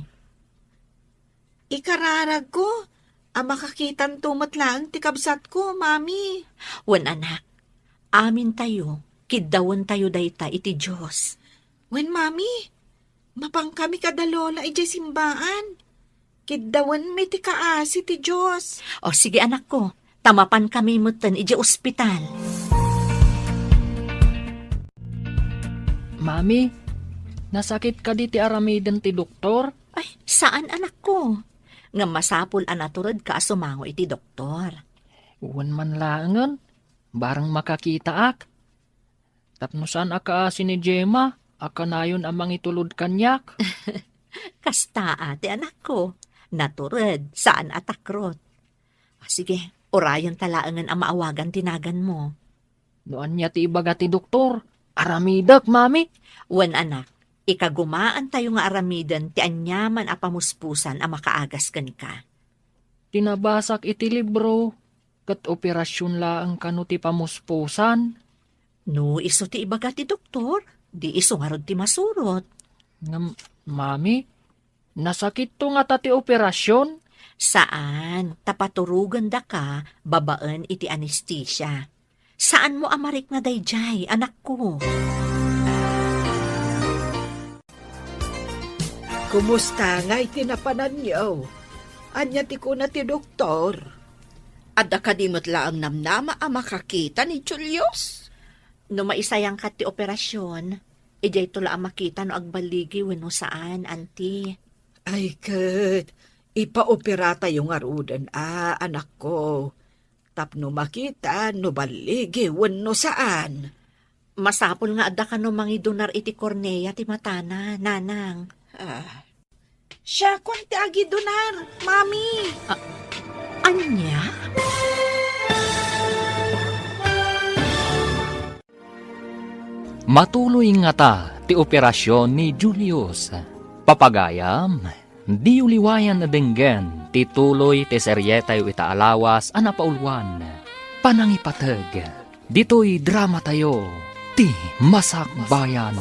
Ikararagko a makakitanto met laeng ti kabsatko, Mami. Wen, anak, amintayo, kiddawentayo dayta iti Dios. Wen, Mami, mapankami kada Lola idiay simbaan. Kiddawenmi ti kaasi ti Dios. O, sige, anakko, ta mapankami metten idiay ospital. Mami, nasakit kadi ti aramiden ti doktor? Ay, saan, anakko. Ngem masapul a naturedka a sumango iti doktor. Wen man laengen, bareng makakitaak. Tapno saan a kaasi ni Gemma a kanayon a mangitulod kaniak. Kasta a ti anakko. Natured, saan a takrot. Ah, sige, urayenta laengen a maawagan ti naganmo. No ania ti ibaga ti doktor, aramidek, Mami. Wen, anak, ikagumaantayo nga aramiden ti aniaman a pamuspusan a makaagas kenka. Ti nabasak iti libro, ket operasion laeng kano ti pamuspusan? No isu ti ibaga ti doktor, di isu ngarud ti masurot. Ngem, Mami, nasakitto ngata ti operasion? Saan, ta paturogendaka babaen iti anestesia. Saanmo a marikna daydiay, anakko. Kumusta ngay ti napananyo? Ania ti kuna ti doktor? Adda kadi met laeng namnama a makakita ni Julius? No maisayangkat ti operasion, idiayto la a makita no agballigi wenno saan, anti. Ay ket, ipaoperatayo ngaruden a, anakko. Tapno makita no balligi wenno saan. Masapul nga adda kano mangidunar iti kornea ti matana, nanang. Ah. Siakon ti agidunar, mami. Ah, ania? Matuloy ngata ti operasion ni Julius. Papagayam, diyo liwayan a denggen ti tuloy ti serietayo ita a lawas a napauluan, Panangipateg. Ditoy dramatayo, Ti Masakbayan.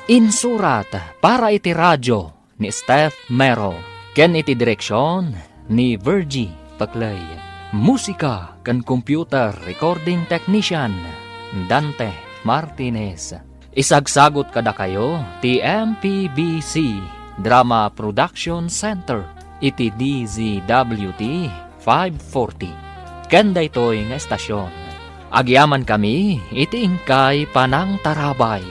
Insurat para iti radio ni Steph Mero, ken iti direksion ni Virgie Paclay. Musika ken computer recording technician, Dante Martinez. Isagsagut kadakayo ti M P B C Drama Production Center iti D Z W T five forty. Ken daytoy nga estasion, agyamankami iti inkay panangtarabay.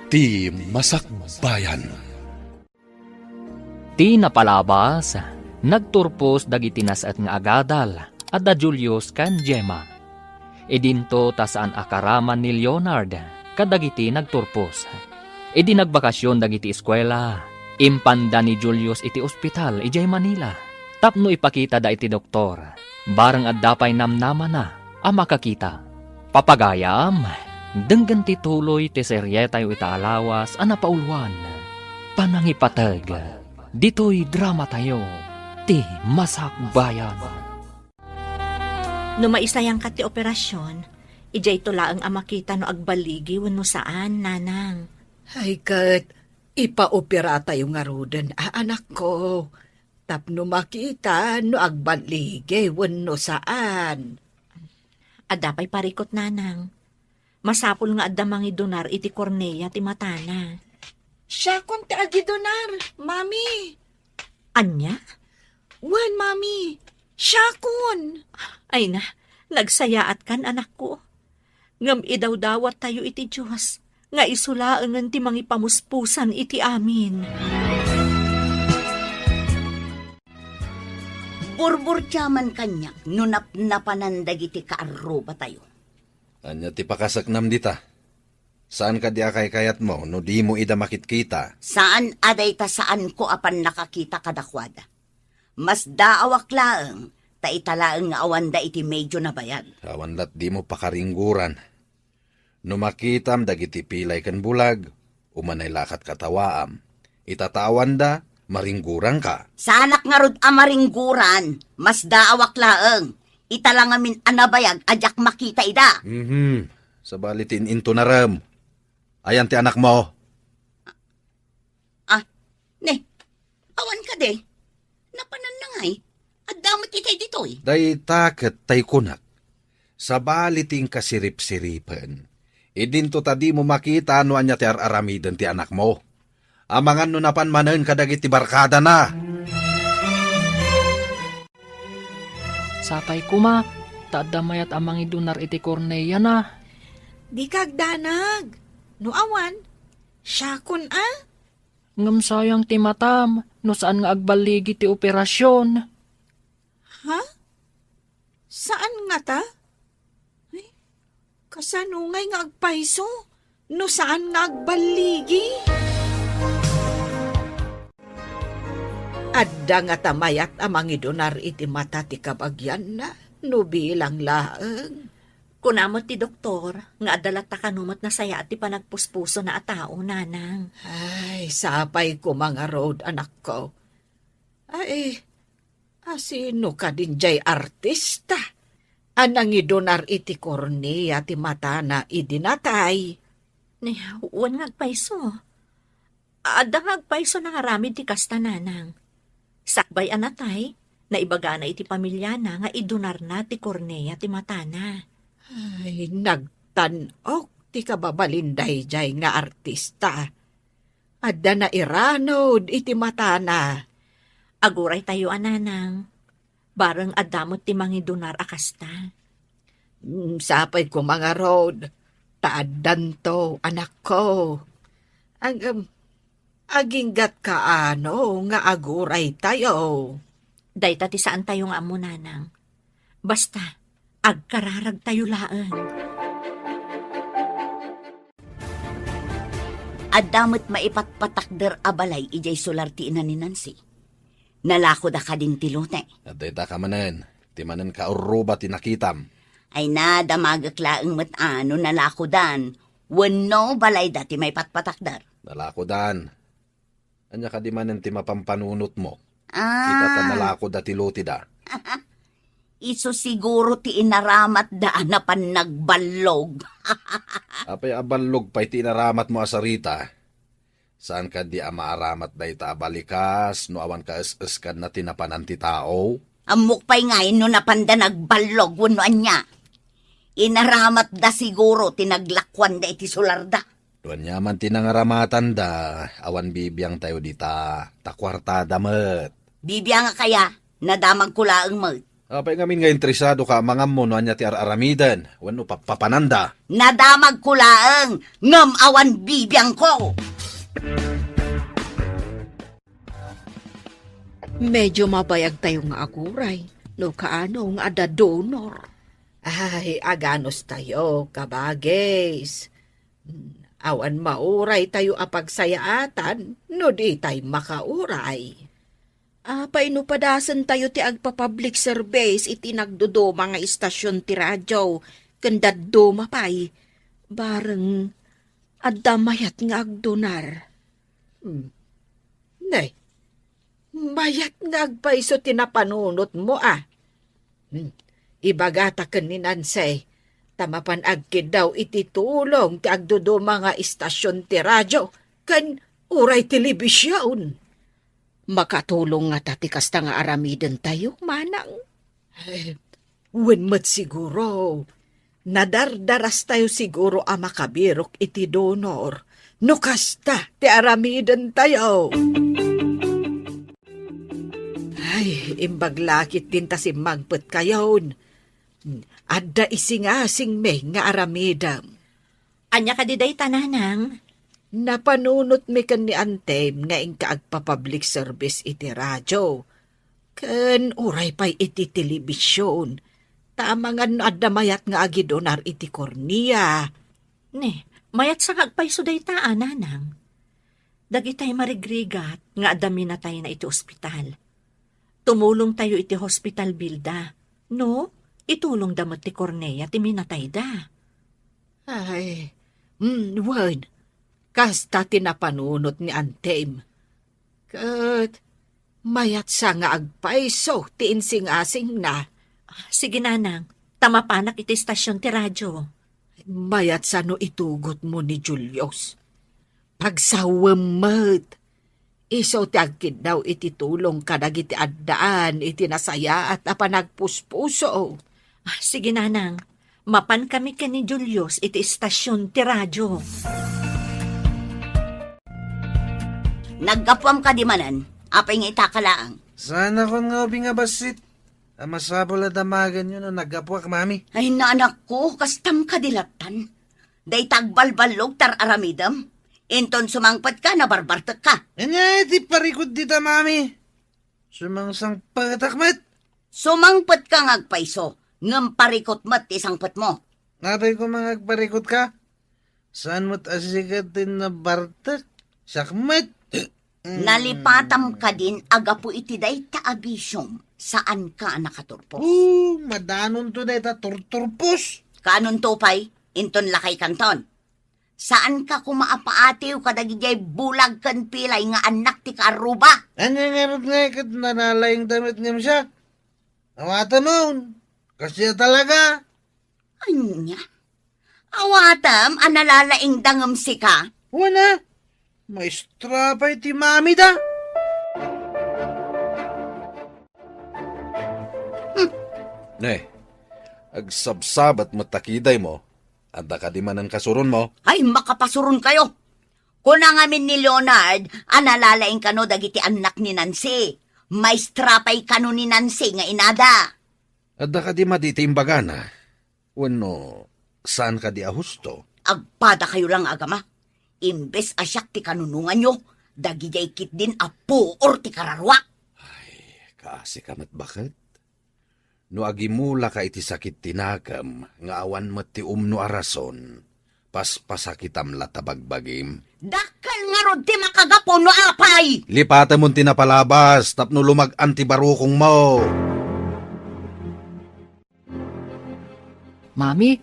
Ti Masakbayan. Ti napalabas, nagturpos dagiti nas-et nga agadal a da Julius ken Gemma. Idinto ta saan a karaman ni Leonard kadagiti nagturpos. Idi nagbakasion dagiti eskuela, impanda ni Julius iti ospital idiay Manila tapno ipakitada iti doktor. Bareng adda pay namnamana a makakita. Papagayam, denggen ti tuloy ti serietayo ita a lawas a napauluan, Panangipateg. Ditoy dramatayo, Ti Masakbayan. No maisayangkat ti operasion, idiayto laeng a makita no agballigi wenno saan, nanang. Ay ket, ipaoperatayo ngaruden a, anakko, tapno makita no agballigi wenno saan. Adda pay parikut, nanang. Masapul nga adda mangidunar iti kornea ti matana. Siakon ti agidunar, mami. Ania? Wen, mami. Siakon. Ay na, nagsayaatkan, anakko. Ngem idawdawattayo iti Dios nga isu laengen ti mangipamuspusan iti amin. Burburtiaman kaniak no napnapanan dagiti kaarrubatayo. Ania ti pakaseknam dita? Saan kadi a kaykayatmo no dimo ida makitkita? Saan a dayta saanko a pannakakita kadakuada. Masdaawak laeng, ta ita laeng nga awanda iti medio nabayag. Awan lat dimo pakaringguran. No makitam dagiti pilay ken bulag, umanay la a katkatawaam. Ita ta awanda, maringguranka. Saanak ngarud a maringguran, masdaawak laeng. Ita la ngamin a nabayag a diak makita ida. Mhm. Sabali ti in-intunarem. Ayan ti anakmo? Ah, ne, awan kadi. Napananna ngay. Adda met itay ditoy. Dayta ket tay kunak. Sabali ti inkasiripsiripen. Idinto ta dimo makita no ania ti ar-aramiden ti anakmo. Amangan no napan manen kadagiti barkadana. Sapay koma, ta adda mayat a mangidunar iti korneana. Dika agdanag. No awan, siakon a. Ngem sayang ti matam no saan nga agballigi ti operasion. Ha? Saan ngata? Ay, kasano ngay nga agpayso no saan nga agballigi? Adda ngata mayat a mangidunar iti mata ti kabagianna no bilang laeng. Kuna met ti doktor nga adda latta kano met nasayaat ti panagpuspusona a tao, nanang. Ay, sapay koma ngarud, anakko. Ay, asino kadin jay artista a nangidunar iti kornea ti matana idi natay? Ne, wen nga agpayso. Adda nga agpayso nangaramid ti kasta, nanang. Sakbay a natay, naibagana iti pamiliana nga idunarna ti kornea ti matana. Ay, nagtan-ok ti kababalin dayjay nga artista. Adda nairanud iti matana. Aguraytayo a nanang. Bareng adda met ti mangidunar a kasta. Mm, sapay koma ngarud, ta addanto, anakko. Ag-, aginggat kaano nga aguraytayo? Dayta ti saantayo nga ammo, nanang. Basta, agkararagtayo laeng. Adda met maipatpatakder a balay idiay sular ti ina ni Nancy. Nalakoda kadin ti lote. Dayta ka manen, ti manen kaurruba ti nakitam. Ay na, damagek laeng met a no nalakodan, wenno balayda ti maipatpatakder. Nalakodan. Ania kadi manen ti mapampanunotmo? Ah. Ita ta nalakoda ti loteda. Isu siguro ti inaramatda a napan nagballog. Apay a ballog pay ti inaramatmo a sarita? Saan kadi a maaramat dayta a balikas no awan kaes-eskanna ti napanan ti tao? Ammok pay ngay no napanda nagballog wenno ania. Inaramatda siguro ti naglakuanda iti sularda. No ania man ti nangaramatanda, awan bibiangtayo dita, ta kuartada met. Bibiangak aya, nadamagko laeng met. Apay ngamin nga interesado ka a mangammo no ania ti ar-aramiden wenno pappapananda? Nadamagko laeng, ngem awan bibiangko. Medyo mabayagtayo nga aguray no kaano nga adda donor. Ay, aganustayo, kabagis. Awan mauraytayo a pagsayaatan no ditay makauray. Apay no padasentayo ti agpa-public service iti nagduduma nga istasyon ti radio ken dadduma pay, bareng adda mayat nga agdonar. Hmm. Nay, mayat nga agpayso ti napanunotmo a. Hmm. Ibagata ken ni Nancy, ta mapan agkiddaw iti tulong ti agduduma nga istasyon ti radio ken uray telebision. Makatulong ngata ti kasta nga aramidentayo, manang? Eh, wen met siguro. Nadardarastayo siguro a makabirok iti donor no kasta ti aramidentayo. Ay, imbag lakit din ta simmangpetkayon. Adda isingasingmi nga aramidem. Ania kadi dayta, nanang? Napanunotmi ken ni Antem nga inka agpa-public service iti radio. Ken uray pay iti telebision. Ta amangan no adda mayat nga agidonar iti kornea. Ne, mayat sa nga agpayso dayta a, nanang. Dagitay marigrigat nga adda minatayna iti ospital. Tumulongtayo iti hospital bill da. No, itulongda met ti kornea ti minatayda. Ay, mm, wen, kasta ti napanunot ni Antem. Ket mayat sa nga agpayso ti insingasingna. Ah, sige, nanang, ta mapanak iti istasyon ti radio. Mayat sa no itugotmo ni Julius. Pagsawem met. Isu ti agkiddaw iti tulong kadagiti addaan iti nasayaat a panagpuspuso. Ah, sige, nanang. Mapankami ken ni Julius iti istasyon ti radio. Naggapuam kadi manen? Apay nga itaka laeng? Saanakon nga ubing a bassit. A masapul a damagenyo no naggapuak, mami. Ay, nanakko, kastam kadi lattan. Dayta agbalballog ti ar-aramidem. Inton sumangpetka, nabarbartekka. Ania ti parikut dita, mami? Sumangsangpetak met. Sumangpetka nga agpayso, ngem parikut met ti sangpetmo. Apay koma nga agparikutka? Saan met a sika ti nabartek? Siak met. Nalipatam kadin a gapu iti dayta a bisiom, saanka a nakaturpos. Oh, madanonto dayta turturpos. Kaanonto pay, inton lakaykanton. Saanka koma a paatiw kadagiti bulag ken pilay nga annak ti kaarruba. Ania ngarud nga ket nalalaingda met ngem siak? Awatemon, kasdiay talaga. Ania? Awatem a nalalaingda ngem sika? Wen a, maestra pay ti mamida. Hmm. Ne, agsabsabat met ta kidaymo. Adda kadi manen kasuronmo? Ay, makapasuronkayo! Kuna ngamin ni Leonard a nalalaing kano dagiti annak ni Nancy. Maestra pay kano ni Nancy nga inada. Adda kadi madi ti imbagana? Wenno saan kadi a husto? Agpadakayo lang, agama. Imbes a siak ti kanunonganyo, dagidiay ketdin a puor ti kararuak. Ay, kaasi ka met baket. No agimulaka iti sakit ti nakem nga awan met ti umno a rason, paspasakitam la ta bagbagim. Dakkel ngarud ti makagapu no apay! Lipatemon ti napalabas tapno lumag-an ti barukongmo. Mami,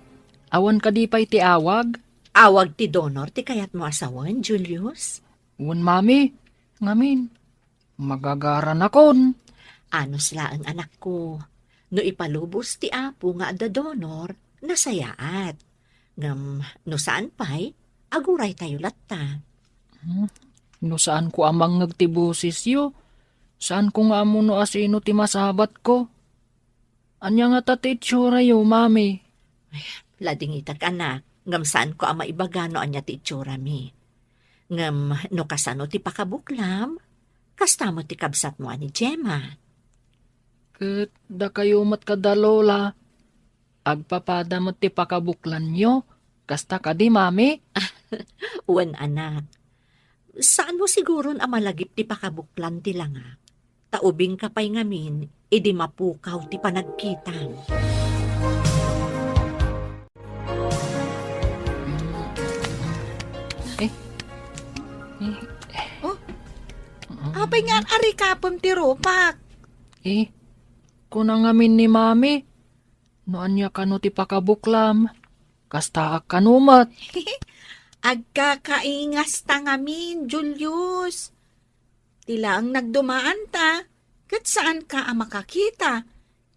awan kadi pay ti awag? Awag ti donor ti kayatmo a sawen, Julius? Wen, Mami. Ngamin, magagaranakon. Anus laeng, anakko. No ipalubos ti Apo nga adda donor, nasayaat. Ngem no saan pay, aguraytayo latta. Hmm. No saanko a mangngeg ti bosesyo, saanko nga ammo no asino ti masabatko. Ania ngata ti itsuratayo, Mami? Ay, ladingitek, anak, ngem saanko a maibaga no ania ti itsurami. Ngem no kasano ti pakabuklam, kasta met ti kabsatmo a ni Gemma. Ket dakayo met kada Lola, agpapada met ti pakabuklanyo, kasta kadi, Mami? Wen, anak. Saanmo siguron a malagip ti pakabuklan ti langak, ta ubingka pay ngamin idi mapukaw ti panagkitam. Eh? Eh? Oh? Apay nga arikapem ti rupak? Eh, kuna ngamin ni Mami, no ania kano ti pakabuklam, kastaak kano met. Agkakaingasta ngamin, Julius. Ti laeng nagdumaanta, ket saanka a makakita.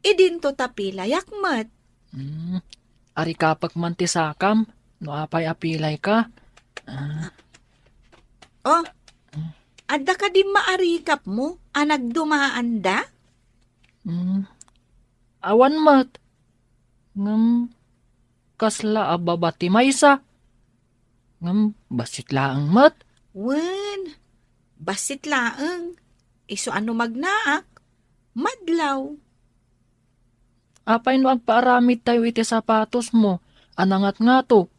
Idinto ta pilayak met. Hmm, arikapek man ti sakam, no apay a pilayka. Ah. Oh, adda kadi maarikapmo a nagdumaanda? Hmm, awan met. Ngem, kasla a baba ti maysa. Ngem, bassit laeng met. Wen, bassit laeng. Isu a no magnaak, madlaw. Apay no agpaaramidtayo iti sapatosmo a nangatngato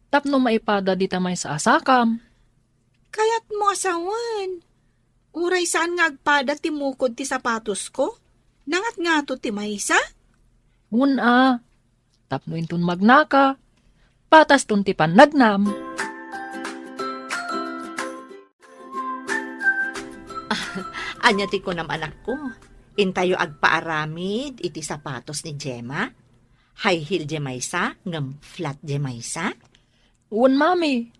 tapno maipada dita maysa a sakam? Kayatmo a sawen. Uray saan nga agpada ti mukod ti sapatosko, nangatngato ti maysa? Wen a, tapno inton magnaka, pataston ti pannagnam. Ania ti kunam, anakko? Intayo agpaaramid iti sapatos ni Gemma? High heel diay maysa, ngem flat diay maysa? Wen, Mami.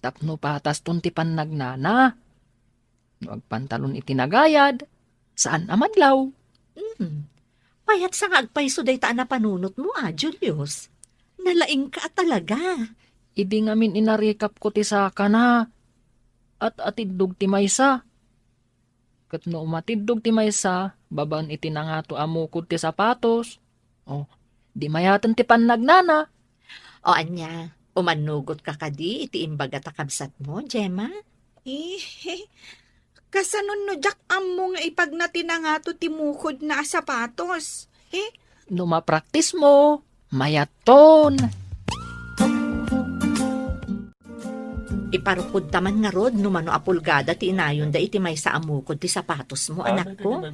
Tapno pataston ti pannagnana. No agpantalon iti nagayad, saan a madlaw. Hmm. Payatsa nga agpayso dayta a napanunotmo a, Julius. Nalaingka a talaga. Idi ngamin inarikapko ti sakana, at-atiddog ti maysa. Ket no umatiddog ti maysa, babaen iti nangato a mukod ti sapatos, o, di mayaten ti pannagnana. O ania, umannugotka kadi iti imbaga ta kabsatmo, Gemma? Eh, kasanon no diak ammo nga ipagna ti nangato ti mukodna a sapatos? Eh? No mapraktismo, mayatton. Iparukodta man ngarud no mano a pulgada ti inayonda iti maysa a mukod ti sapatosmo, anakko?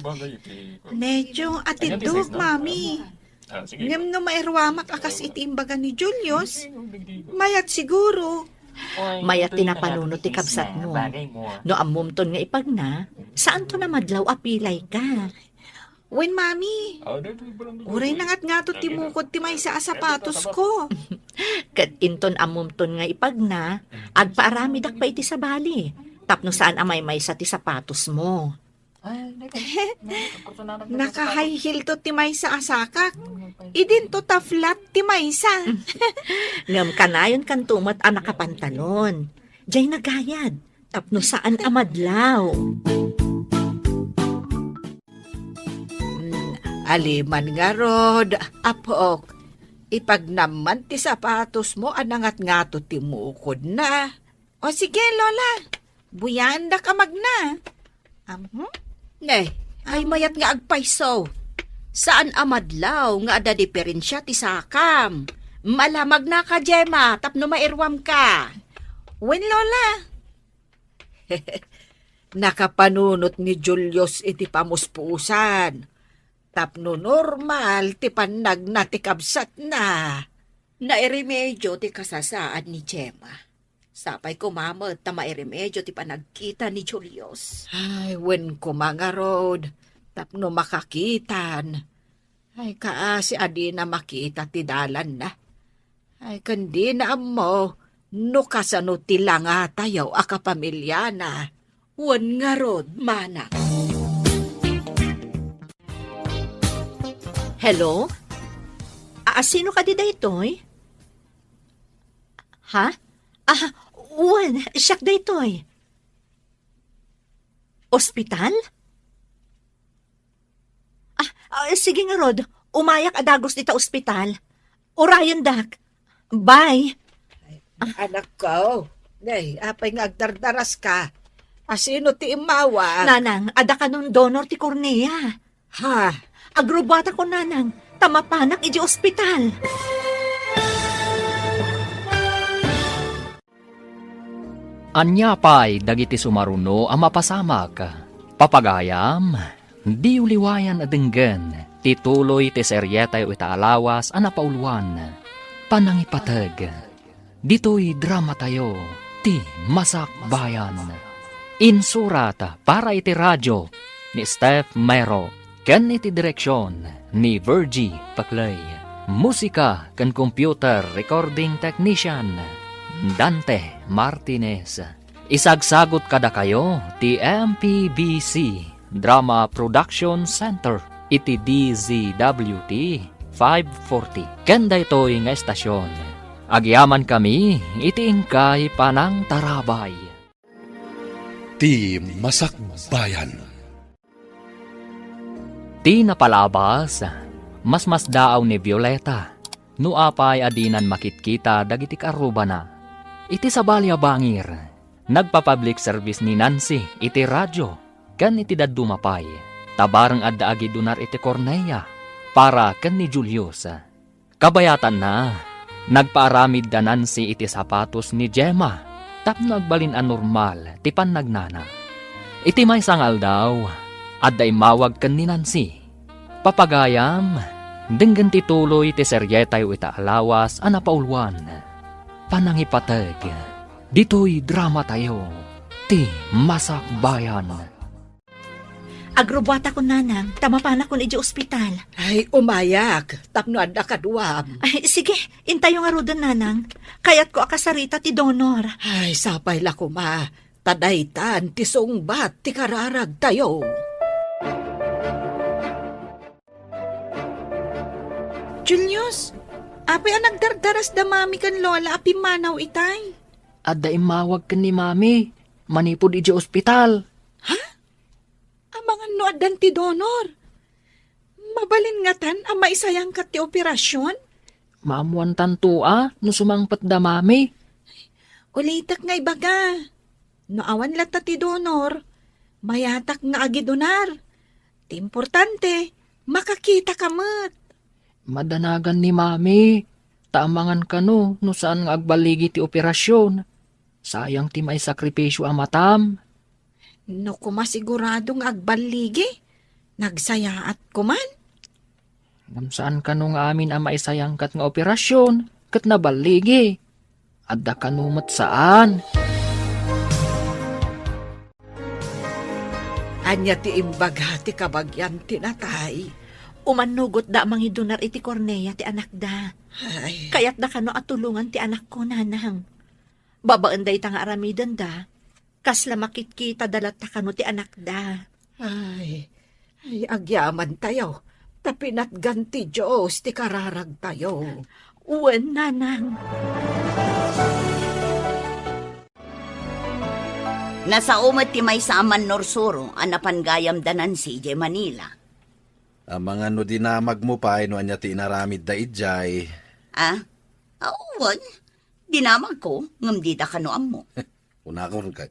Medyo atiddog, Mami. Ngem no mairuamak a kas iti imbaga ni Julius, mayat siguro. Mayat ti napanunot ti kabsatmo. No ammomton nga ipagna, saanton a madlaw a pilayka. Wen, Mami. Uray nangatngato ti mukod ti maysa a sapatosko. Ket inton ammomton nga ipagna, agpaaramidak pay iti sabali, tapno saan a maymaysa ti sapatosmo. Naka-high heel to ti maysa a sakak. Idinto ta flat ti maysa. Ngem kanayonkanto met a nakapantalon. Diay nagayad, tapno saan a madlaw. Mm, aliman ngarud, apok. Ipagnam man ti sapatosmo a nangatngato ti mukodna. O sige, Lola. Buyaendak a magna. Am, hmm? Ne, ay mayat nga agpayso. Saan a madlaw nga adda diferensia ti sakam. Ala, magnaka, Gemma, tapno mairuamka. Wen, Lola. Nakapanunot ni Julius iti pamuspusan. Tapno normal ti pannagna ti kabsatna. Nairemedio ti kasasaad ni Gemma. Sapay koma met ta mairemedio ti panagkita ni Julius. Ay, wen koma ngarud, tapno makakitan. Ay, kaasi a dina makita ti dalanna. Ay, ken dina ammo no kasano ti langatayo a kapamiliana. Wen ngarud, manang. Hello? A, sino kadi daytoy? Ha? Ah, wen, siak daytoy. Ospital? Ah, ah, sige ngarud, umayak a dagus dita ospital. Urayendak. Bye. Ay, anakko, ngay, apay nga agdardaraska? A, sino ti immawag? Nanang, adda kanon donor ti kornea. Ha? Agrubuatakon, nanang, ta mapanak iti ospital. Ania pay dagiti sumaruno a mapasamak? Papagayam, diyo liwayan a denggen ti tuloy ti serietayo ita a lawas a napauluan, Panangipateg. Ditoy dramatayo, ti Masakbayan. Insurat para iti radio ni Steph Mero ken iti direksion ni Virgie Paclay. Musika ken computer recording technician, Dante Martinez. Isagsagut kadakayo ti M P B C Drama Production Center iti D Z W T five forty. Ken daytoy nga estasion, agyamankami iti inkay panangtarabay. Ti Masakbayan. Ti napalabas, masmasdaaw ni Violeta no apay a dinan makitkita dagiti kaarrubana. Iti sabali a bangir, nagpa-public service ni Nancy iti radio ken iti dadduma pay, ta bareng adda agidunar iti kornea para ken ni Julius. Kabayatanna, nagpaaramid da Nancy iti sapatos ni Gemma tapno agbalin a normal ti pannagnana. Iti maysa nga aldaw, adda immawag ken ni Nancy. Papagayam, denggen ti tuloy ti serietayo ita a lawas a napauluan, Panangipateg. Ditoy dramatayo, ti Masakbayan. Agrubuatakon, nanang, ta mapanakon idiay ospital. Ay, umayak, tapno adda kaduam. Ay, sige, intayo ngaruden, nanang. Kayatko a kasarita ti donor. Ay, sapay la koma, ta daytan ti sungbat ti kararagtayo. Julius, apay a nagdardaras da mami ken lola a pimmanaw itay? Adda immawag ken ni mami manipud idiay ospital. Ha? Amangan no addan ti donor. Mabalin ngatan a maisayangkat ti operasyon? Maammoantanto a no sumangpet da mami. Ulitek nga ibaga, no awan latta ti donor, mayatak nga agidunar. Ti importante, makakitaka met. Madanagan ni mami, ta amangan kano no saan nga agballigi ti operasyon. Sayang ti maisakripisio a matam. No koma sigurado nga agballigi, nagsayaat koman. Ngem saan kano nga amin a maisayangkat nga operasyon ket naballigi? Adda kano met saan. Ania ti imbaga ti kabagian ti natay? Umannugotda a mangidunar iti kornea ti anakda. Ay. Kayatda kano a tulongan ti anakko, nanang. Babaen dayta nga aramidenda, kasla makitkitada latta kano ti anakda. Ay, ay, agyamantayo, ta pinatgan ti Dios ti kararagtayo. Wen, nanang. Nasao met ti maysa a mannursuro a napan gayam da Nancy idiay Manila. Amangan no dinamagmo pay no ania ti inaramidda idiay. Ah? Awan. Dinamagko, ngem dida kano ammo. Kunakon ket,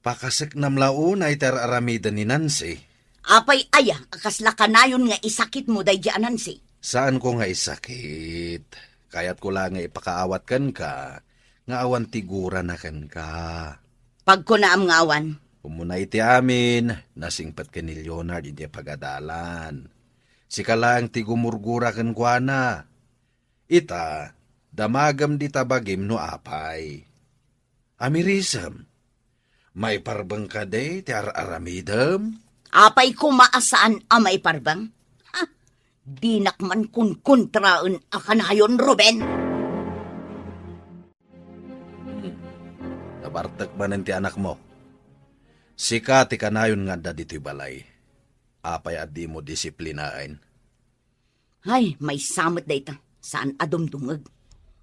pakaseknam la unay ti ar-aramiden ni Nancy. Apay aya a kasla kanayon nga isakitmo daydi a Nancy? Saanko nga isakit. Kayatko la nga ipakaawat kenka nga awan ti gurana kenka. Pagkunaam nga awan. Umuna iti amin, nasingpet ken ni Leonard idiay pagadalan. Sika laeng ti gumurgura kenkuana. Ita, damagem dita bagim no apay. Amirisem, maiparbeng kadi ti ar-aramidem? Apay koma a saan a maiparbeng? Ha? Dinak man kunkontraen a kanayon, Ruben! Hmm. Nabartek manen ti anakmo. Sika ti kanayon nga adda ditoy balay. Apay a dimo disiplinaen? Ay, maysa met dayta. Saan a dumdumeg.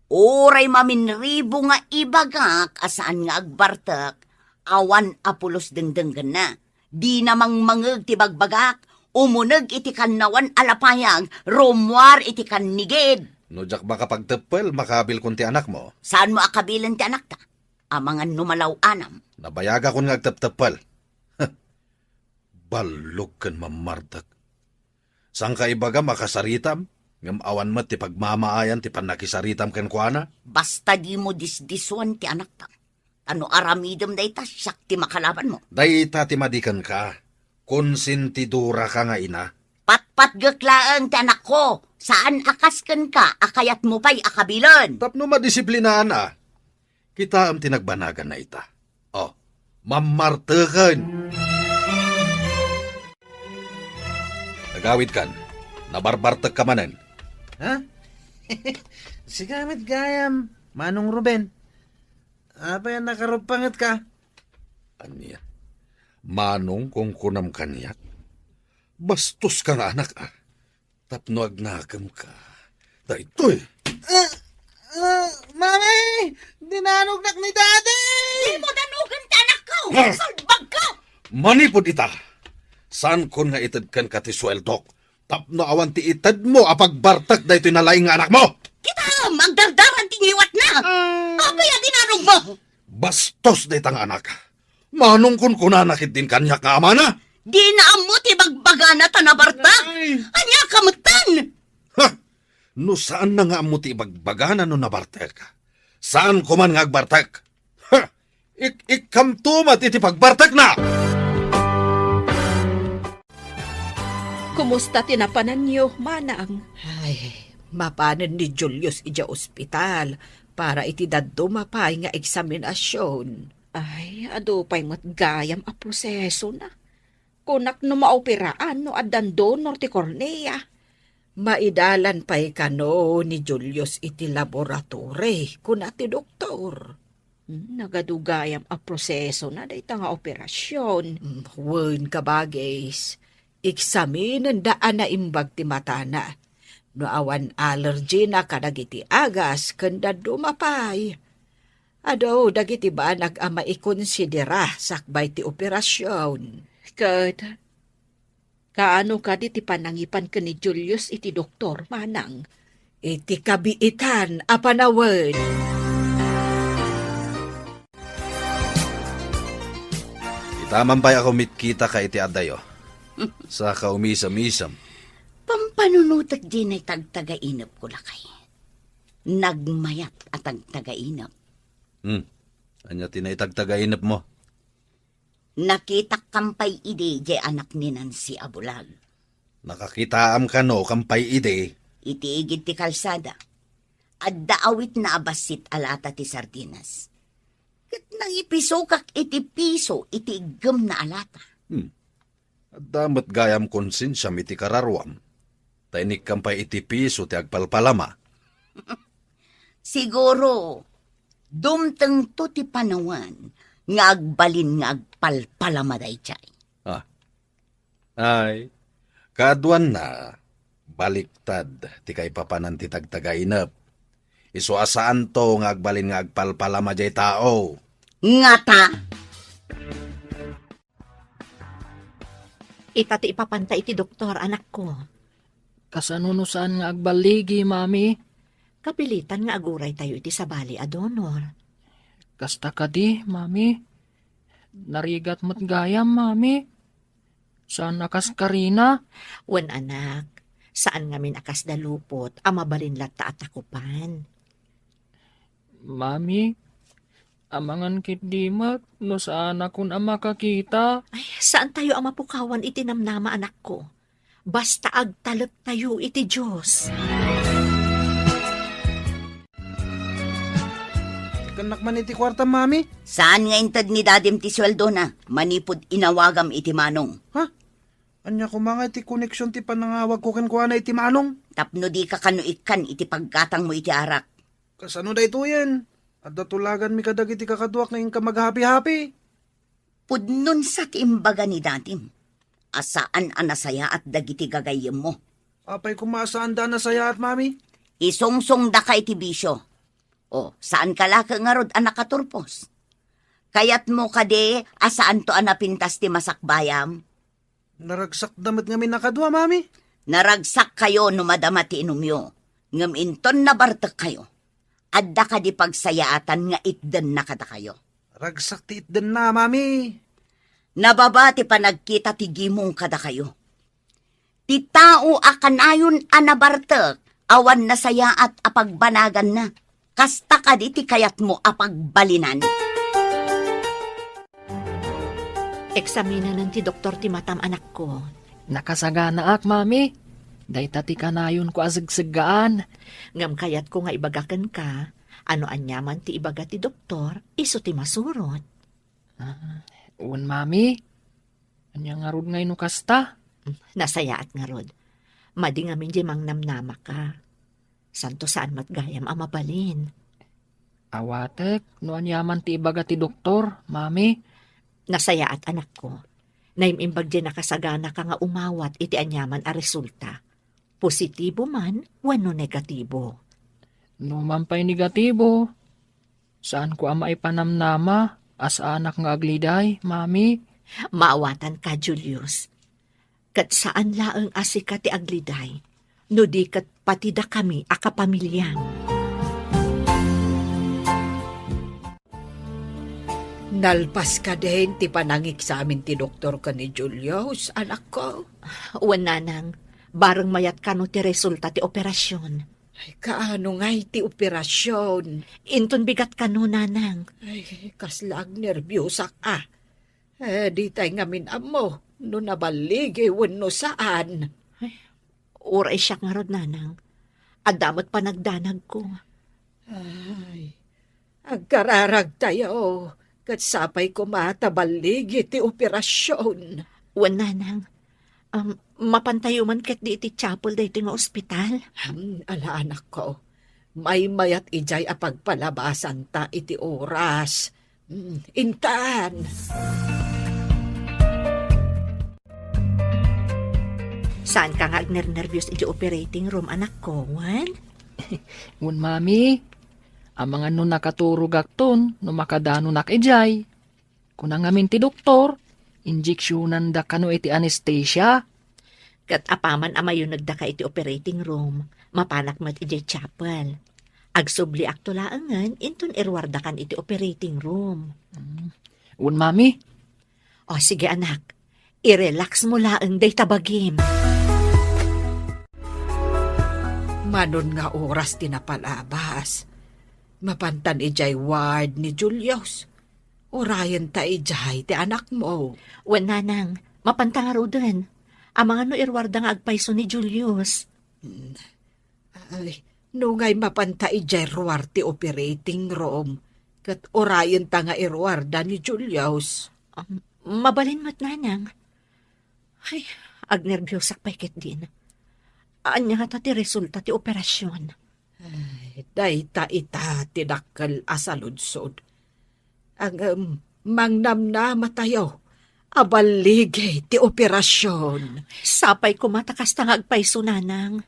Uray maminribo nga ibagak a saan nga agbartek, awan a pulos dengdenggenna. Dina mangmangeg ti bagbagak, umuneg iti kannawan a lapayag, rummuar iti kannigid. No diak makapagteppel, makabilkon ti anakmo. Saanmo a kabilen ti anakta? Amangan no malaw-anam. Nabayagakon nga agtepteppel. Ballog ken mammartek. Saan ka ibagam a kasaritam, ngem awan met ti pagmamaayan ti pannakisaritam kenkuana? Basta dimo disdisuan ti anakta. Ta no aramidem dayta, siak ti makalabanmo. Dayta ti madi kenka. Konsentidoraka nga ina. Patpatgek laeng ti anakko. Saan a kas kenka a kayatmo pay a kabilen. Tapno madisiplinaanna. Kitaem ti nagbanaganna ita. O, mammarteken. Nagawidkan, nabarbartekka manen. Ha? Sika met gayam, Manong Ruben. Apay a nakaruppangetka? Ania? Manong kunkunam kaniak? Bastoska nga anak, a. Tapno agnakemka. Daytoy. Ah, ah, Mami! Dinanognak ni Daddy! Dimo danogen ti anakko! Ah! Salbagko! Manipud ita, saankon nga ited kenka ti sueldok tapno awan ti itedmo a pagbartek daytoy nalaing nga anakmo! Kitaem, agdardaran ti ngiwatna! Ah! Apay a dinanogmo? Bastos dayta nga anak. Manong kunkunana ketdin kaniak nga amana? Dina ammo ti bagbagana ta nabartek. Ay. Ania ka metten? Ha! No saanna nga ammo ti ibagbagana no nabartek, saanko man nga agbartek. Ha! Ik-, ikkamto met iti pagbartekna! Kumusta ti napananyo, Manang? Ay, mapanen ni Julius idiay ospital para iti dadduma pay nga eksaminasion. Ay, adu pay met gayam a prosesona. Kunak no maoperaan no addan donor ti kornea. Maidalan pay kano ni Julius iti laboratory, kuna ti doktor. Hmm, nagadu gayam a prosesona dayta nga operasion. Hmm, wen, kabagis. Eksaminenda a naimbag ti matana. No awan allergy na kadagiti agas ken dadduma pay. Adu dagiti banag a maikonsidera sakbay ti operasion. Ket kaano kadi ti panangipan ken ni Julius iti doktor, Manang? Iti kabiitan a panawen. Itaman pay a kumitkitaka iti adayo. Saka umisem-isem. Pampanunotek di nay tagtagainepko, lakay. Nagmayat a tagtagainep. Hmm. Ania ti naitagtagainepmo? Nakitak kampay idi jay anak ni Nancy a bulag. Nakakitaam kano kampay idi? Iti igid ti kalsada. Adda awitna a bassit a lata ti sardinas. Ket nangipisokak iti piso iti iggemna a lata. Hmm. Adda met gayam konsensiam iti kararuam. Ta inikkam pay iti piso ti agpalpalama. Siguro, dumtengto ti panawen nga agbalin nga agpalpalama daydiay. Ah. Ay, kaaduanna, baliktad ti kaipapanan ti tagtagainep. Isu a saanto nga agbalin nga agpalpalama jay tao. Ngata? Ita ti ipapanta iti doktor, anakko. Kasano no saan nga agballigi, Mami? Kapilitan nga aguraytayo iti sabali a donor. Kasta kadi, Mami? Narigat met gayam, Mami. Saan a kas Karina? Wen, anak, saan ngamin a kasda lupot a mabalin latta a takupan. Mami, amangan ketdi met no saanakon a makakita. Ay, saantayo a mapukawan iti namnama, anakko. Basta agtalektayo iti Dios. Ikkannak man iti kuartam, Mami. Saan nga inted ni Dadim ti sueldona manipud inawagam iti Manong? Ha? Ania koma nga iti koneksion ti panangawagko kenkuana iti Manong? Tapno dika kano ikkan iti paggatangmo iti arak. Kasano daytoyen? Adda tulaganmi kadagiti kakaduak nga inka maghapi-hapi. Pudno sa ti imbaga ni Dadim a saan a nasayaat dagiti gagayyemmo. Apay koma a saanda a nasayaat, Mami? Isungsongdaka iti bisio. O, saanka la ngarud a nakaturpos? Kayatmo kadi a saanto a napintas ti masakbayam? Naragsakda met ngamin a kadua, Mami. Naragsakkayo no madama ti inumyo, ngem inton nabartekkayo, adda kadi pagsayaatan nga itdenna kadakayo? Ragsak ti itdenna, Mami. Nababa ti panagkita ti gimong kadakayo. Ti tao a kanayon a nabartek, awan nasayaat a pagbanaganna. Kasta kadi ti kayatmo a pagbalinan? Eksaminanen ti doktor ti matam, anakko. Nakasaganaak, Mami. Dayta ti kanayonko a segseggaan. Ngem kayatko nga ibaga kenka, a no aniaman ti ibaga ti doktor, isu ti masurot. Ah, wen, Mami. Ania ngarud ngay no kasta? Nasayaat ngarud. Madi ngamin diay mangnamnamaka. Santo saan met gayam a mabalin. Awatek no aniaman ti ibaga ti doktor, Mami. Nasayaat, anakko. Naim-imbag diay nakasaganaka nga umawat iti aniaman a resulta. Positibo man wenno negatibo. No man pay negatibo, saanko a maipanamnama a saanak nga agliday, Mami. Maawatanka, Julius. Ket saan laeng a sika ti agliday, no di ket pati dakami a kapamiliam. Nalpas kadin ti panangeksamin ti doktor ken ni Julius, anakko? Wen, nanang, bareng mayat kano ti resulta ti operasion. Ay, kaano ngay ti operasion? Inton bigat kano, nanang. Ay, kasla agnerbiosak a. Eh, ditay ngamin ammo no naballigi wenno saan. Ay, uray siak ngarud, nanang. Adda met panagdanagko. Ay, agkararagtayo, ket sapay koma ta balligi ti operasion. Wen, nanang. Um, mapantayo man ketdi iti chapel daytoy nga ospital? Hmm, ala, anakko. Maymayat idiay a pagpalabasanta iti oras. Hmm, intan. Saanka nga agnernerbios iti operating room, anakko, wen? Wen, Mami. Amangan no nakaturogakton no makadanonak idiay. Kuna ngamin ti doktor, injeksionanda kano iti anestesia. Ket apaman a mayunegdaka iti operating room, mapanak met idiay chapel. Agsubliakto laengen inton iruardakan iti operating room. Mm. Wen, Mami. O, sige, anak. I-relax mo laeng dayta bagim. Manon nga oras ti napalabas, mapantan idiay ward ni Julius. Urayenta idiay ti anakmo. Wen, nanang, mapanta ngaruden. Amangan no iruarda nga agpayso ni Julius. Hmm. Ay, no ngay mapanta idiay ruar ti operating room, ket urayenta nga iruarda ni Julius. Um, mabalin met, nanang. Ay, agnerbiosak pay ketdin. Ania ngata ti resulta ti operasion? Ay, dayta ita ti dakkel a saludsod. Ngem, mangnamnamatayo a balligi ti operasion. Sapay koma ta kasta nga agpayso, nanang.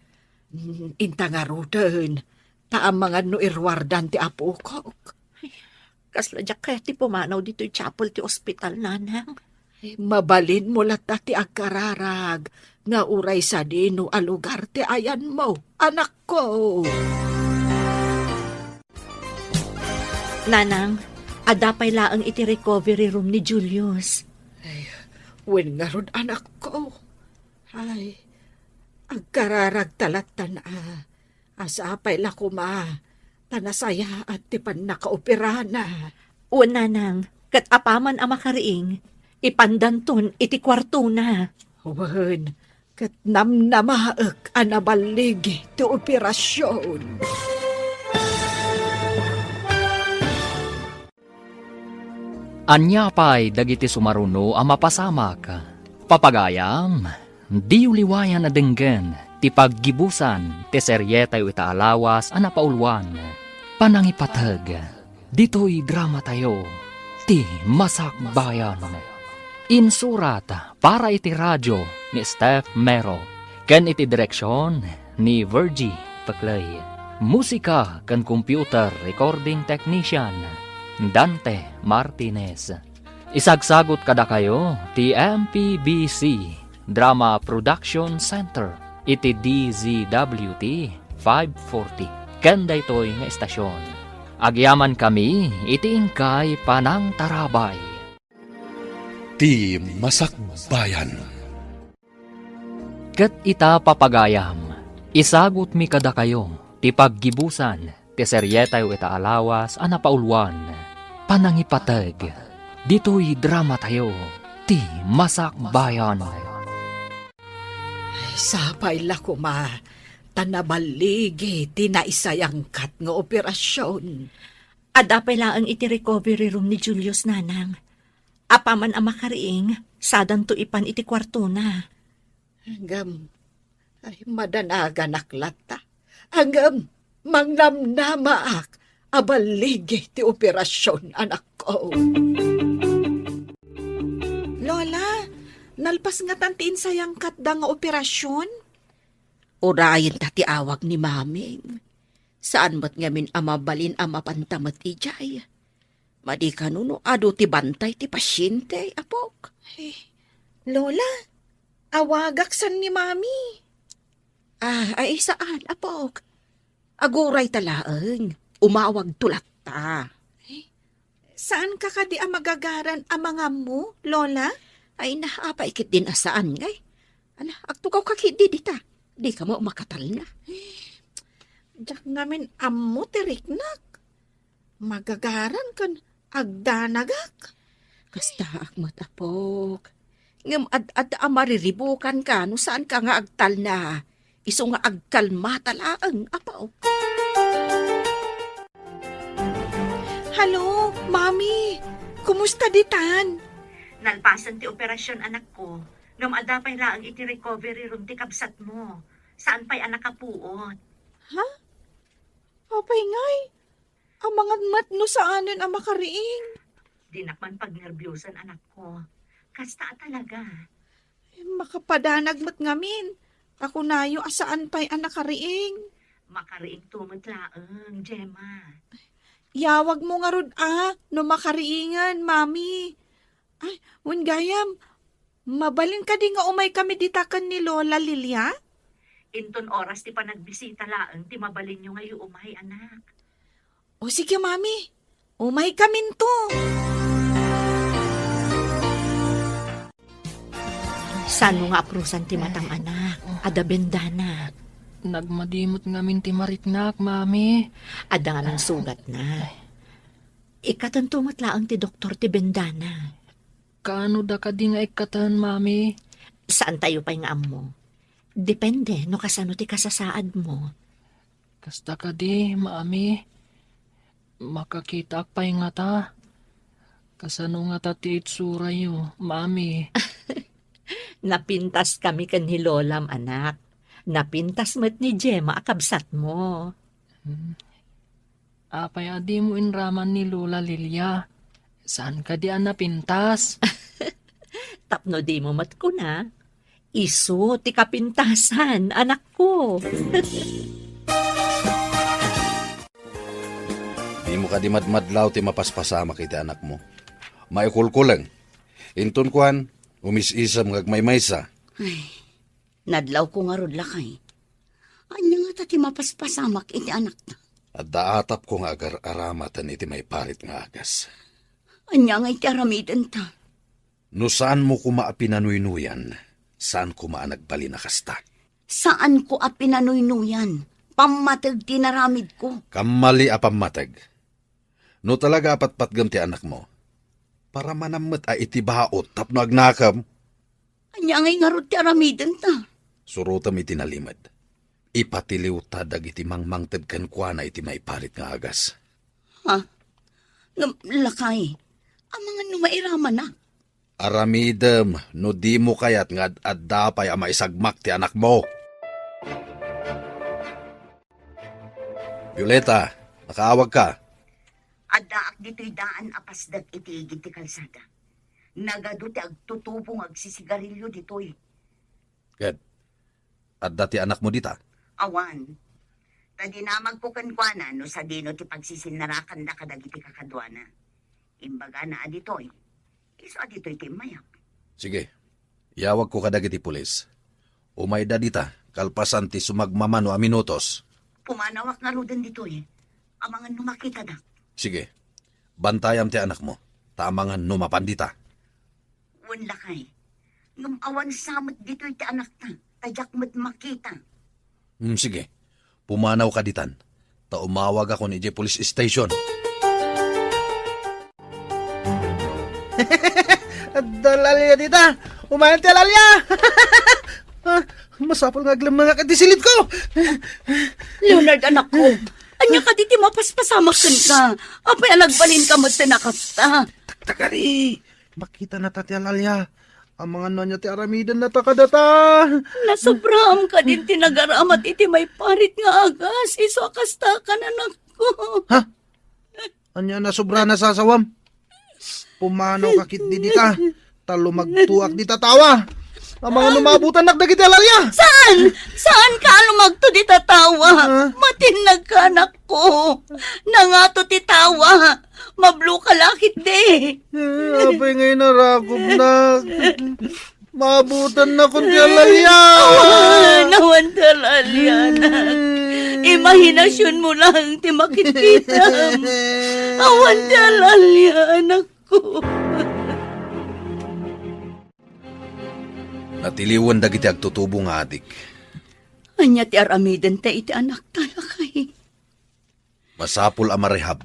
Mm, inta ngaruden, ta amangan no iruardan ti apokok. Ay, kasla diak kayat ti pumanaw ditoy chapel ti ospital, nanang. Mabalinmo latta ti agkararag nga uray sadino a lugar ti ayanmo, anakko. Nanang, Adda pay laeng iti recovery room ni Julius. Ay, wen ngarud, anakko. Ay, agkararagta lattan a. Sapay la koma ta nasayaat ti pannakaoperana. Wen, nanang, ket apaman a makariing, ipandanton iti kuartona. Wen, ket namnamaek a naballigi ti operasion. Ania pay dagiti sumaruno a mapasamak? Papagayam, diyo liwayan a denggen ti paggibusan ti serietayo ita a lawas a napauluan, Panangipateg. Ditoy dramatayo, Ti Masakbayan. Insurat para iti radio ni Steph Mero, ken iti direksion ni Virgie Peclay. Musika ken computer recording technician, Dante Martinez. Isagsagut kadakayo ti M P B C Drama Production Center iti D Z W T five forty, ken daytoy nga estasion. Agyamankami iti inkay panangtarabay. Ti Masakbayan. Ket ita, papagayam, isagutmi kadakayo ti paggibusan ti serietayo ita a lawas a napauluan, Panangipateg, ditoy dramatayo, Ti Masakbayan. Ay, sapay la koma ta naballigi ti naisayangkat nga operasion. Adda pay laeng iti recovery room ni Julius, nanang. Apaman a makariing, sadanto ipan iti kuartona. Ngem, ay, madanaganak latta. Ngem, mangnamnamaak a balligi ti operasion, anakko. Lola, nalpas ngatan ti insayangkatda nga operasion? Urayenta ti awag ni Maming. Saan met ngamin a mabalin a mapanta met idiay. Madi kano no adu ti bantay ti pasiente, apok. Ay, Lola, awagak san ni Mami. Ah, ay, saan, apok. Agurayta laeng, umawagto latta. Ay, saan ka kadi a magagaran a mangammo, Lola? Ay, na, apay ketdin a saan, ngay. Ala, agtugawka ketdi dita. Dika met makatalna. Diak ngamin ammo ti riknak. Magagaran ken agdanagak. Kastaak met, apok. Ngem ad-adda a mariribukanka no saanka nga agtalna. Isu nga agkalmata laeng, apok. Hello, Mami. Kumusta ditan? Nalpasen ti operasyon, anakko. Ngem adda pay laeng iti recovery room ti kabsatmo. Saan pay a nakapuot. Ha? Apay ngay? Amangan met no saanen a makariing. Dinak man pagnerbiosan, anakko. Kasta a talaga. Makapadanag met ngamin. Kakunayo a saan pay a nakariing. Makariingto met laeng, Gemma. Yawagmo ngarud a, no makariingen, Mami. Ay, wen gayam, mabalin kadi nga umaykami dita ken ni Lola Lilia? Inton oras ti panagbisita laeng ti mabalinyo nga iumay, anak. O sige, Mami. Umaykaminto. Saan mo nga aprusan ti matang, anak? Adda bendana. Nagmadi met ngamin ti mariknak, Mami. Adda ngamin sugatna. Ikkatento met laeng ti doktor ti bendana. Kaano da kadi nga ikkaten, Mami? Saantayo pay nga ammo. Depende no kasano ti kasasaadmo. Kasta kadi, Mami. Makakitaak pay ngata. Kasano ngata ti itsurayo, Mami? Napintaskami ken ni Lolam, anak. Napintas met ni Gemma a kabsatmo. Hmm. Apay a dimo inraman ni Lola Lilia? Saan kadi a napintas? Tapno dimo met kuna, isu ti kapintasan, anakko. Dimo kadi madmadlaw ti mapaspasamak iti anakmo. Maikulkuleng. Inton kuan, umis-isem nga agmaymaysa. Ay, nadlawko ngarud, lakay. Ania ngata ti mapaspasamak iti anakta? Adda atapko nga agar-aramaten iti maiparit nga agas. Ania ngay ti aramidenta? No saanmo koma a pinanuynuyan, saan koma a nagbalin a kasta. Saanko a pinanuynuyan. Pammateg ti inaramidko. Kammali a pammateg. No talaga a patpatgem ti anakmo, paramanam met a iti baut tapno agnakem. Ania ngay ngarud ti aramidenta? Surotem iti nalimed. Ipatiliwta dagiti mangmangted kenkuana iti maiparit nga agas. Ha? Ngem, lakay, amangan no mairamana? Aramidem no dimo kayat nga ad-adda pay a maisagmak ti anakmo. Violeta, nakaawagka? Addaak ditoy daan a pasdek iti igid ti kalsada. Nagadu ti agtutubo nga agsisigarilio ditoy. Ket, adda ti anakmo dita? Awan. Ta dinamagko kenkuana no sadino ti pagsisinnarakanda kadagiti kakaduana. Imbagana a ditoy. Isu a ditoy ti immayak. Sige. Iyawagko kadagiti pulis. Umayda dita, kalpasan ti sumagmamano a minutos. Pumanawak ngaruden ditoy. Amangan no makitada. Sige. Bantayam ti anakmo, ta amangan no mapan dita. Wen, lakay. Ngem awan sa met ditoy ti anakta, ta diak met makita. Hmm, sige. Pumanawka ditan, ta umawagakon idiay police station. Adda lalia dita! Umayan ti alalia! Ah, masapul nga aglemmengak iti silidko! Leonard, anakko, ania kadi ti mapaspasamak kenka? Apay a nagbalinka metten a kasta? Taktakari! Makita na ta ti alalia. Amangan no ania ti aramiden na ta kadata. Nasobraam kadin ti nagaramat iti maiparit nga agas, isu a kasta kan anakko. Ha? Ania nasobra na sasawam? Pumanaw ka kit didita. Ta lumagtuak dita tawa. Amangan no maabutannak dagiti alalia. Saan? Saan ka lumagto dita tawa? Ha? Matinnag ka, anakko. Nangato ti tawa. Mablo ka lakit di. Eh, apay nga inarakobna. Maabutannak ti alalia. Awan, awan ti alalia, anak. Hmm. Imahinasionmo lang ti makitkitam. Awan ti alalia, anakko. Natiliwen dagiti agtutubo nga adik. Ania ti aramidenta iti anakta, lakay? Masapul a marehab.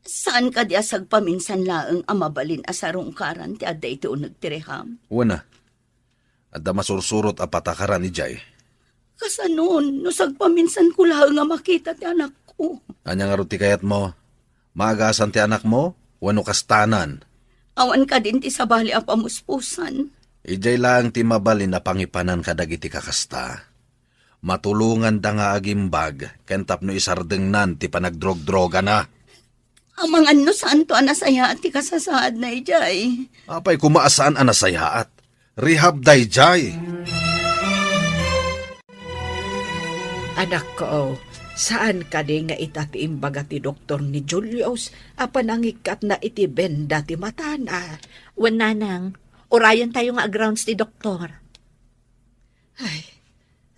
Saan kadi a sagpaminsan laeng a mabalin a sarungkaran ti adda iti uneg ti rehab? Wen a, adda masursurot a patakaran idiay. Kasanon, no sagpaminsanko laeng a makita ti anakko? Ania ngarud ti kayatmo? Maagasan ti anakmo? Wenno kastanan? Awan kadin ti sabali a pamuspusan? Idiay laeng ti mabalin a pangipanan kadagiti kakasta. Matulonganda nga agimbag ken tapno isardengnan ti panagdrogdrogana. Amangan no saanto a nasayaat ti kasasaadna idiay. Apay koma a saan a nasayaat? Rehab daydiay. Anakko, saan kadi nga ita ti imbaga ti doktor ni Julius a panangikkatna iti benda ti matana? Wen, nanang, urayentayo nga agrounds ti doktor. Ay,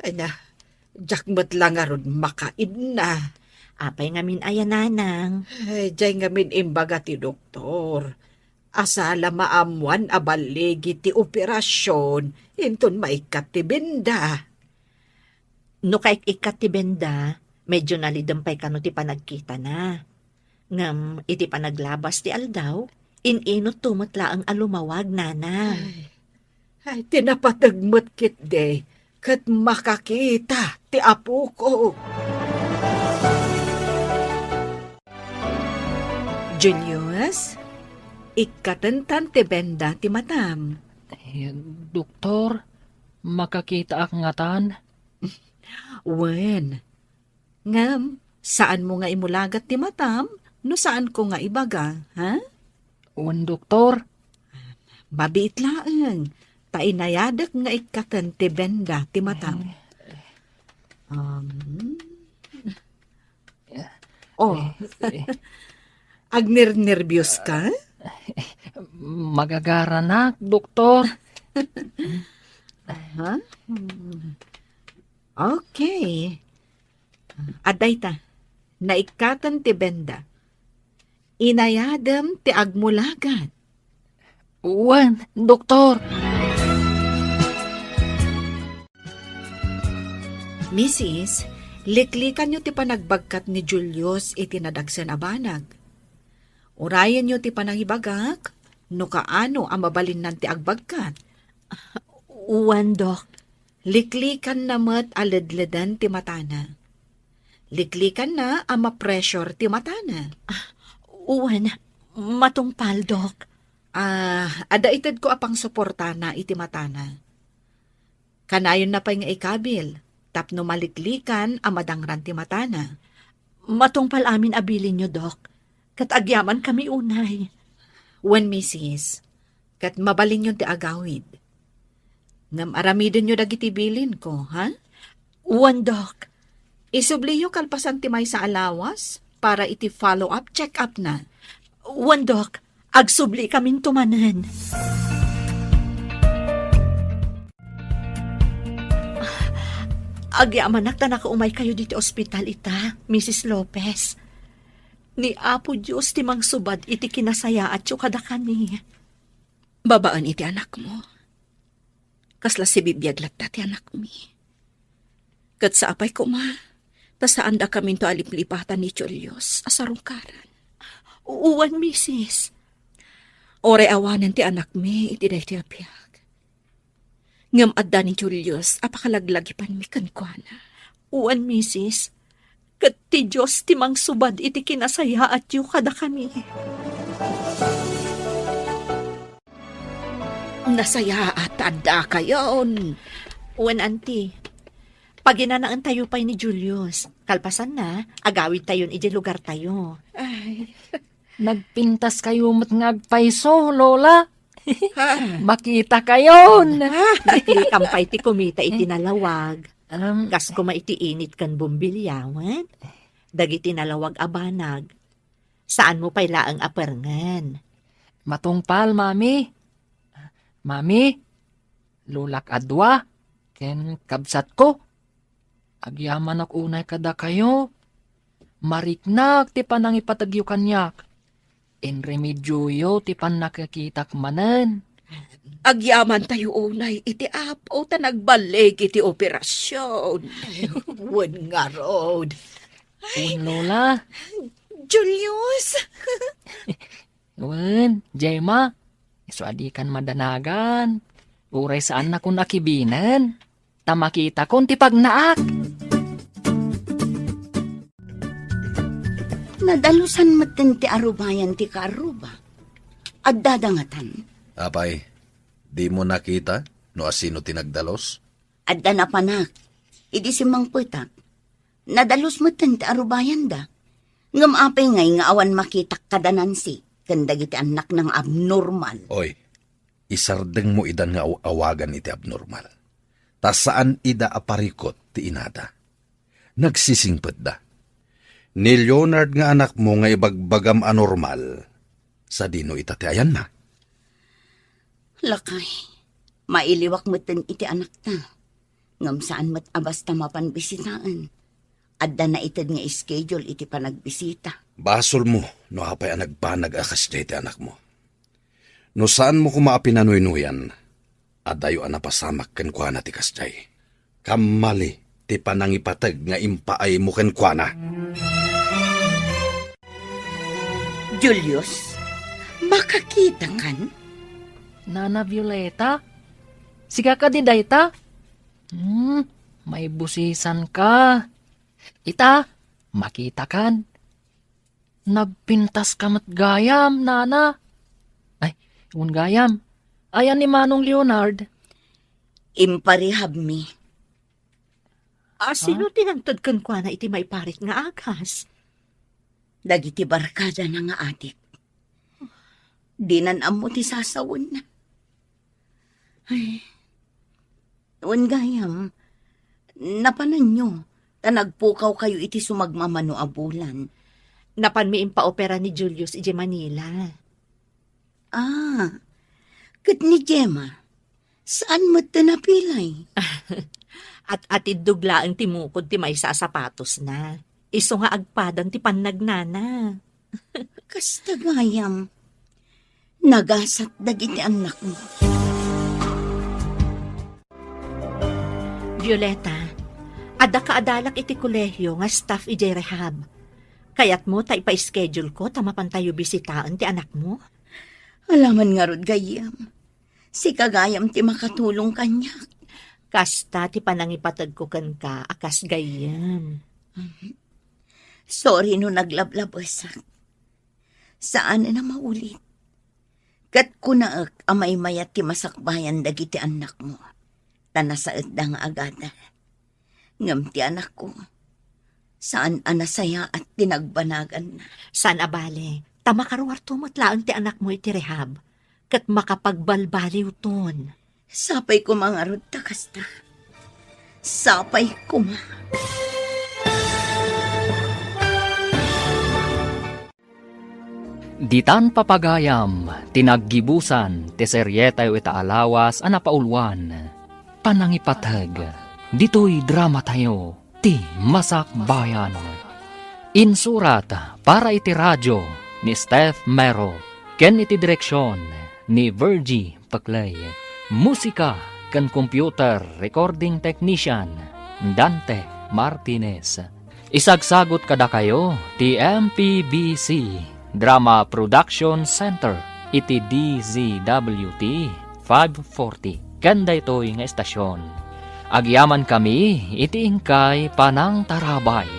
ay na, diak met la ngarud makaibna. Apay ngamin aya, nanang? Ay, diay ngamin imbaga ti doktor. Asala maammoan a balligi ti operasion, inton maikkat ti benda. No kaik-ikkat ti benda, medyo nalidem pay kano ti panagkitana. Ngem iti panaglabas ti aldaw, in-inutto met laeng a lumawag, nanang. Ay, ay, ti napateg met ketdi, ket makakita ti apoko. Julius, ikkatentan ti benda ti matam. Eh, doktor, makakitaak ngatan? Wen. Ngem, saanmo nga imulagat ti matam no saanko nga ibaga, ha? Wen, doktor. Mabiit laeng, ta inayadek nga ikkaten ti benda ti matam. Eh. Um, Oh. Eh, eh. Agnernerbios ka? Magagaranak, doktor. Aha. Hmm. Okay. Adda ita, naikkaten ti benda. Inayadem ti agmulagat. Wen, doktor. Misis, liklikanyo ti panagbagkat ni Julius iti nadagsen a banag. Urayenyo ti panangibagak no kaano a mabalinnan ti agbagkat. Wen, Dok. Liklikanna met a ledleden ti matana. Liklikanna a ma-pressure ti matana. Ah, wen, matungpal, Dok. Ah, adda itedko a pangsuportana iti matana. Kanayonna pay nga ikabil tapno maliklikan a madangran ti matana. Matungpal amin a bilinyo, Dok. Ket agyamankami unay. Wen, misis, ket mabalinyon ti agawid. Ngem aramidenyo dagiti bilinko, ha? Wen, Dok. Isubliyo kalpasan ti maysa a lawas para iti follow-up check-up na. Wen, Dok. Agsubli kaminto manen. Agyamanak ta nakaumay kayo diti ospital ita, misis Lopez. Ni Apo Dios ti mangsubad iti kinasayaatyo kadakami. Babaen iti anakmo, kasla sibibiag latta ti anakmi. Ket sa apay koma, ta saandakaminto a liplipatan ni Julius a sarungkaran. Wen, misis. Uray awanen ti anakmi iti daytoy a biag. Ngem adda ni Julius a pakalaglagipanmi kenkuana. Wen, misis. Ket ti Dios ti mangsubad iti kinasayaatyo kadakami. Nasayaat ta addakayon. Wen, anti. Paginanaentayo pay ni Julius. Kalpasanna, agawidtayon idiay lugartayo. Ay. Nagpintaskayo met nga agpayso, Lola. Ha? Makitakayon. Ha? Naklikam pay ti kumita iti nalawag. Um, kas koma iti init ken bumbilyawan. Dagiti nalawag a banag. Saanmo pay laeng a perngen. Matungpal, Mami. Mami, lolak a dua, ken kabsatko. Agyamanak unay kadakayo. Mariknak ti panangipategyo kaniak. Inremedioyo ti pannakikitak manen. Agyamantayo unay iti Apo ta nagballig iti operasion. Wen ngarud. Wen, Lola. Julius! Wen, Gemma, isu a dikan madanagan. Uray saannakon a kibinen, ta makitakon ti pagnaak. Nadalusan metten ti arubayan ti kaarruba. Addada ngatan. Apay, dimo nakita no asino ti nagdalus? Adda napanak. Idi simmangpetak, nadalus metten ti arubayanda. Ngem apay ngay nga awan makitak kada Nancy ken dagiti annakna nga abnormal? Oy, isardengmo idan nga aw-awagan iti abnormal. Ta saan ida a parikut ti inada. Nagsisingpetda. Ni Leonard nga anakmo nga ibagbagam a normal, sadino ita ti ayanna? Lakay, mailiwak metten iti anakta. Ngem saan met a basta mapan bisitaen. Adda naited nga schedule iti panagbisita. Basolmo no apay a nagbanag a kasdiay ti anakmo. No saanmo koma a pinanuynuyan, adayo a napasamak kenkuana ti kasdiay. Kammali ti panangipateg nga impaaymo kenkuana. Julius, makakitakan? Nana Violeta, sika kadi dayta? Hmm, maibusisanka. Ita, makitakan. Nagpintaska met gayam, Nana. Ay, wen gayam, ayan ni Manong Leonard? Imparehabmi. Ah, sino ti nangted kenkuana iti maiparit nga agas? Dagiti barkadana nga adik. Dinan ammo ti sasawenna. Ay, wen gayam, napananyo, ta nagpukawkayo iti sumagmamano a bulan. Napanmi impaopera ni Julius idiay Manila. Ah, ket ni Gemma, saan met ti napilay? At-atiddog laeng ti mukod ti maysa a sapatosna. Isu nga agpadan ti pannagnana. Kasta gayam, nagasat dagiti annakmo. Violeta, adda kaadalak iti kolehio nga staff idiay rehab. Kayatmo ta ipa-schedule ko ta mapantayo bisitaen ti anakmo? Alaman ngarud gayyem. Sika gayam ti makatulong kaniak. Kasta ti panangipategko kenka a kas gayyem. Sorry no naglablabesak. Saan a maulit. Ket kunaek a maymayat ti masakbayan dagiti annakmo, ta nasaedda nga agada. Ngem ti anakko, saan a nasayaat ti nagbanaganna. Saan a bale, ta makaruarto met laeng ti anakmo iti rehab, ket makapagbalbaliwton. Sapay koma ngarud ta kasta. Sapay koma. Ditan papagayam ti naggibusan ti serietayo ita a lawas a napauluan, Panangipateg. Ditoy dramatayo ti Masakbayan. Insurat para iti radio ni Steph Mero ken iti direksion ni Virgie Peclay. Musika ken computer recording technician, Dante Martinez. Isagsagut kadakayo ti M P B C Drama Production Center iti D Z W T five forty ken daytoy nga estasion. Agyamankami iti inkay panangtarabay.